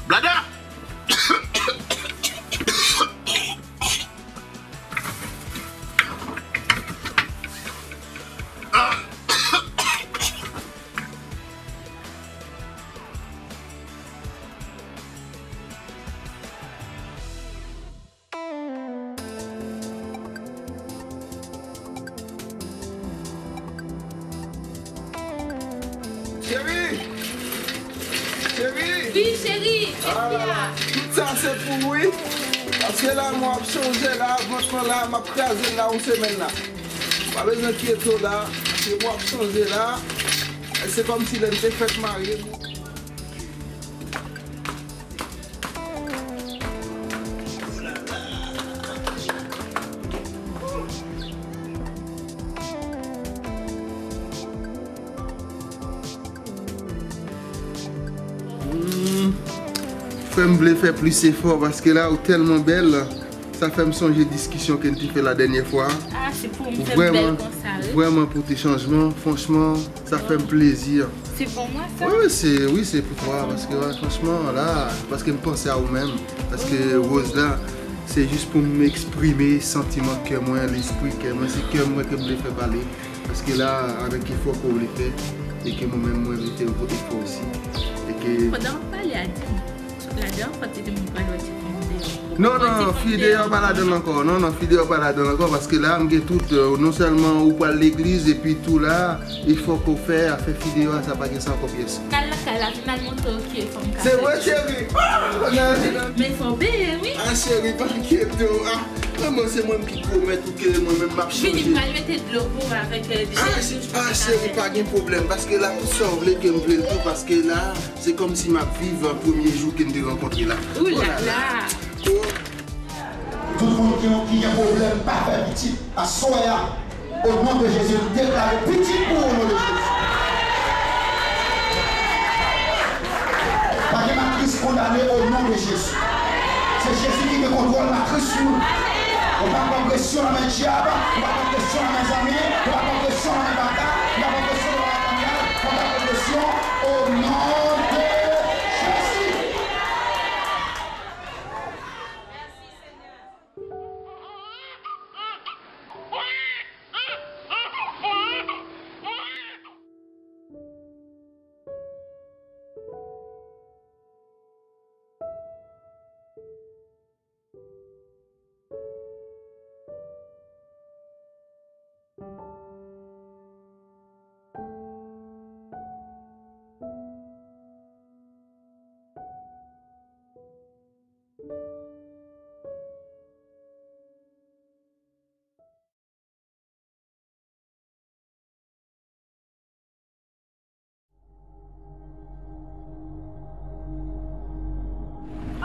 Blada! Cheri! Cheri! Wi, cheri, cheri a. Tout sa se pou ou, wi. Paske la, mwen ap chanje la, vant mwen la, m ap kraze l la, yon semèn la. Pa bezwen enkyete w la, se mwen ap chanje la. Se kòmsi lè n te fèk marye, nou. Hmm. Frè m vle fè plis efò paske la ou tèlman bèl. Sa fè m sonje diskisyon ke n te fè la dènyè fwa. Ah, se pou m fè m bèl konsa, wi. Ou vrèman pote chanjman, franchman. Sa fè m plezi. Se pou mwen, sa? Wi, wi, se, wi, se pou twa, paske, wè, franchman, la, paske m panse a ou menm. Paske Rose la, se jis pou m eksprime santiman kè mwen, lespri kè mwen. Se kè mwen ke m vle fè pale. Paske la, avèk efò ke w vle fè, e ke mwen menm, mwen vle fè efò osi. E ke... Pandan w ap pale a, di m. Ladan, fò te di m pral wè ti fanm deyò. Non, non, fi deyò pa ladan l ankò. Non, non, fi deyò pa ladan l ankò, paske la, m gen tout, euh, non sèlman ou pral legliz, epi tou la, efò ke w fè a fè fi deyò a, sa pa gen sa ankò pyès. N al lakay la, vin al montre w ki fanm ka fè. Se vre, cheri. Ah, nan, nan. Men fò w peye, wi. Ah, cheri, pa enkyete w. Ah. Manman, se mwen ki pwomèt ou ke mwen menm m ap chanje. Vini, m pral mete dlo pou ou avèk, eh, ah, cheri, pa gen pwoblèm, paske la, tout sa w vle ke m vle l tou, paske la, se kòmsi m ap viv premye jou ke n te rankontre la. Ou la la. Oh. Tout moun ki, ki gen pwoblèm pa fè pitit, aswè a, o non de Jezi, m deklare pitit pou ou, o non de Jezi. Pa gen matris kondane, o non de Jezi. Se Jezi ki gen kontwòl matris nou. Ou pa pran presyon nan men dyab, ou pa pran presyon nan men zanmi, ou pa pran presyon nan men baka, ou pa pran presyon nan men famiy, ou pa pran presyon, o non de Jezi.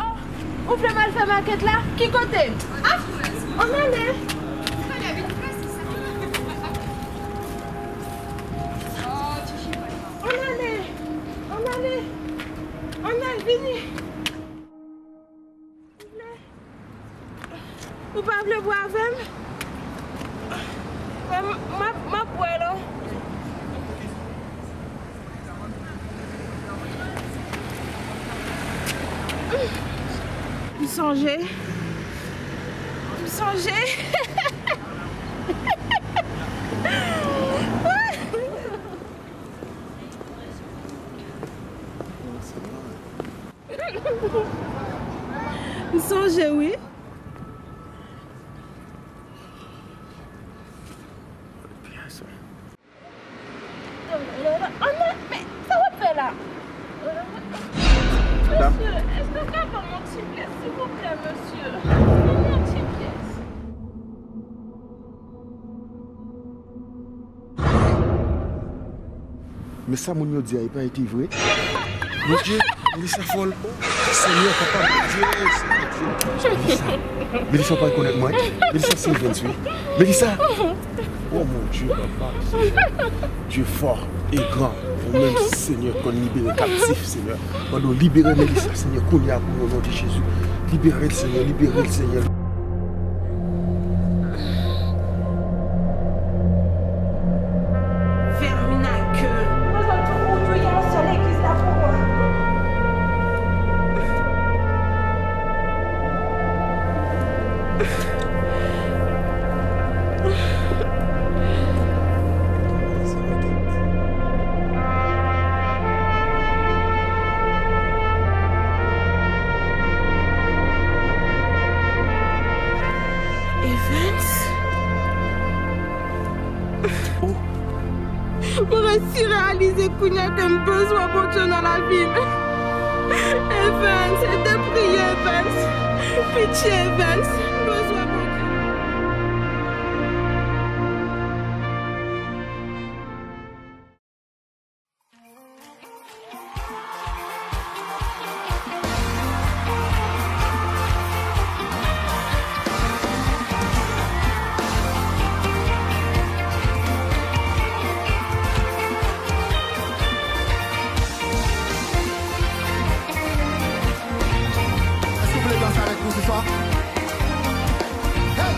Oh, ou vle m al fè makèt la? Ki kote? Ah, ann ale. Ann ale. Ann ale. Ann al, vini. Ou pa vle bwè avè m? M, m ap, m ap bwè non. M sonje. M sonje. M sonje wi. Ann, men sa w ap fè la? Mesye, èske w ka ban m yon ti pyès, silvouplè, mesye? Ban m yon ti pyès. Men sa moun yo di a, e pa ete vre. Bondye, Melissa fòl. Senyè, papa, Bondye, Senyè Dye. Melissa, Melissa, w pa rekonèt mwen? Melissa, se Evens, wi. Melissa! Oh, mon Dieu, papa, Senyè. Dye fò e gran. Ou menm, Senyè, konn libere kaptif, Senyè. Pandan w libere Melissa, Senyè, kounye a pou mwen, o non de Jezi. Libere l, Senyè, libere l, Senyè. Fèmen nan kè. Ou bezwen tou, ou touye yon sèl legliz la pou mwen. Evans? Oh. Mwen resi reyalize kounye a ke m bezwen Bondye nan lavi m. Evans, ede m priye, Evans. Pitye, Evans, m bezwen Bondye. Èske w vle danse avèk nou se swa? Hey!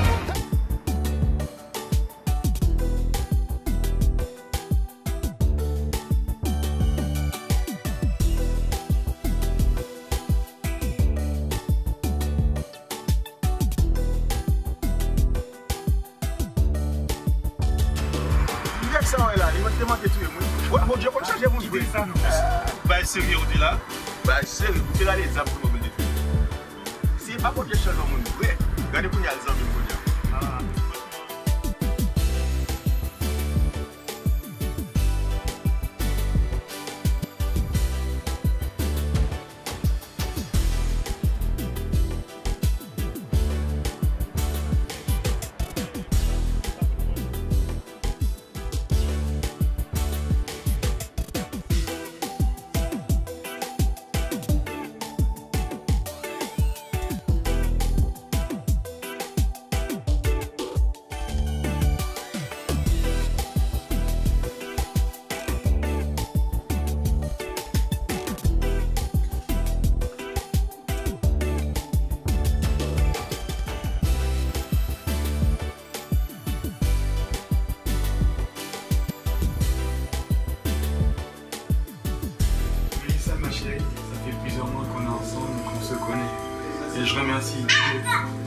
Nèg sa w wè la, li te manke touye m wi. Wè, Bondye konn chanje moun vre. Bay serye ou di la. Bay serye, ou te rale zam pou mwen pou l detwi. Si e pa Bondye k chanje yon moun vre, gade kounye a l zanmi m kounye a.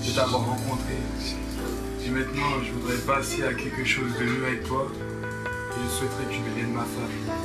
de t'avoir rencontré. Et maintenant, je voudrais passer à quelque chose de mieux avec toi. Et je souhaiterais que tu deviennes ma femme.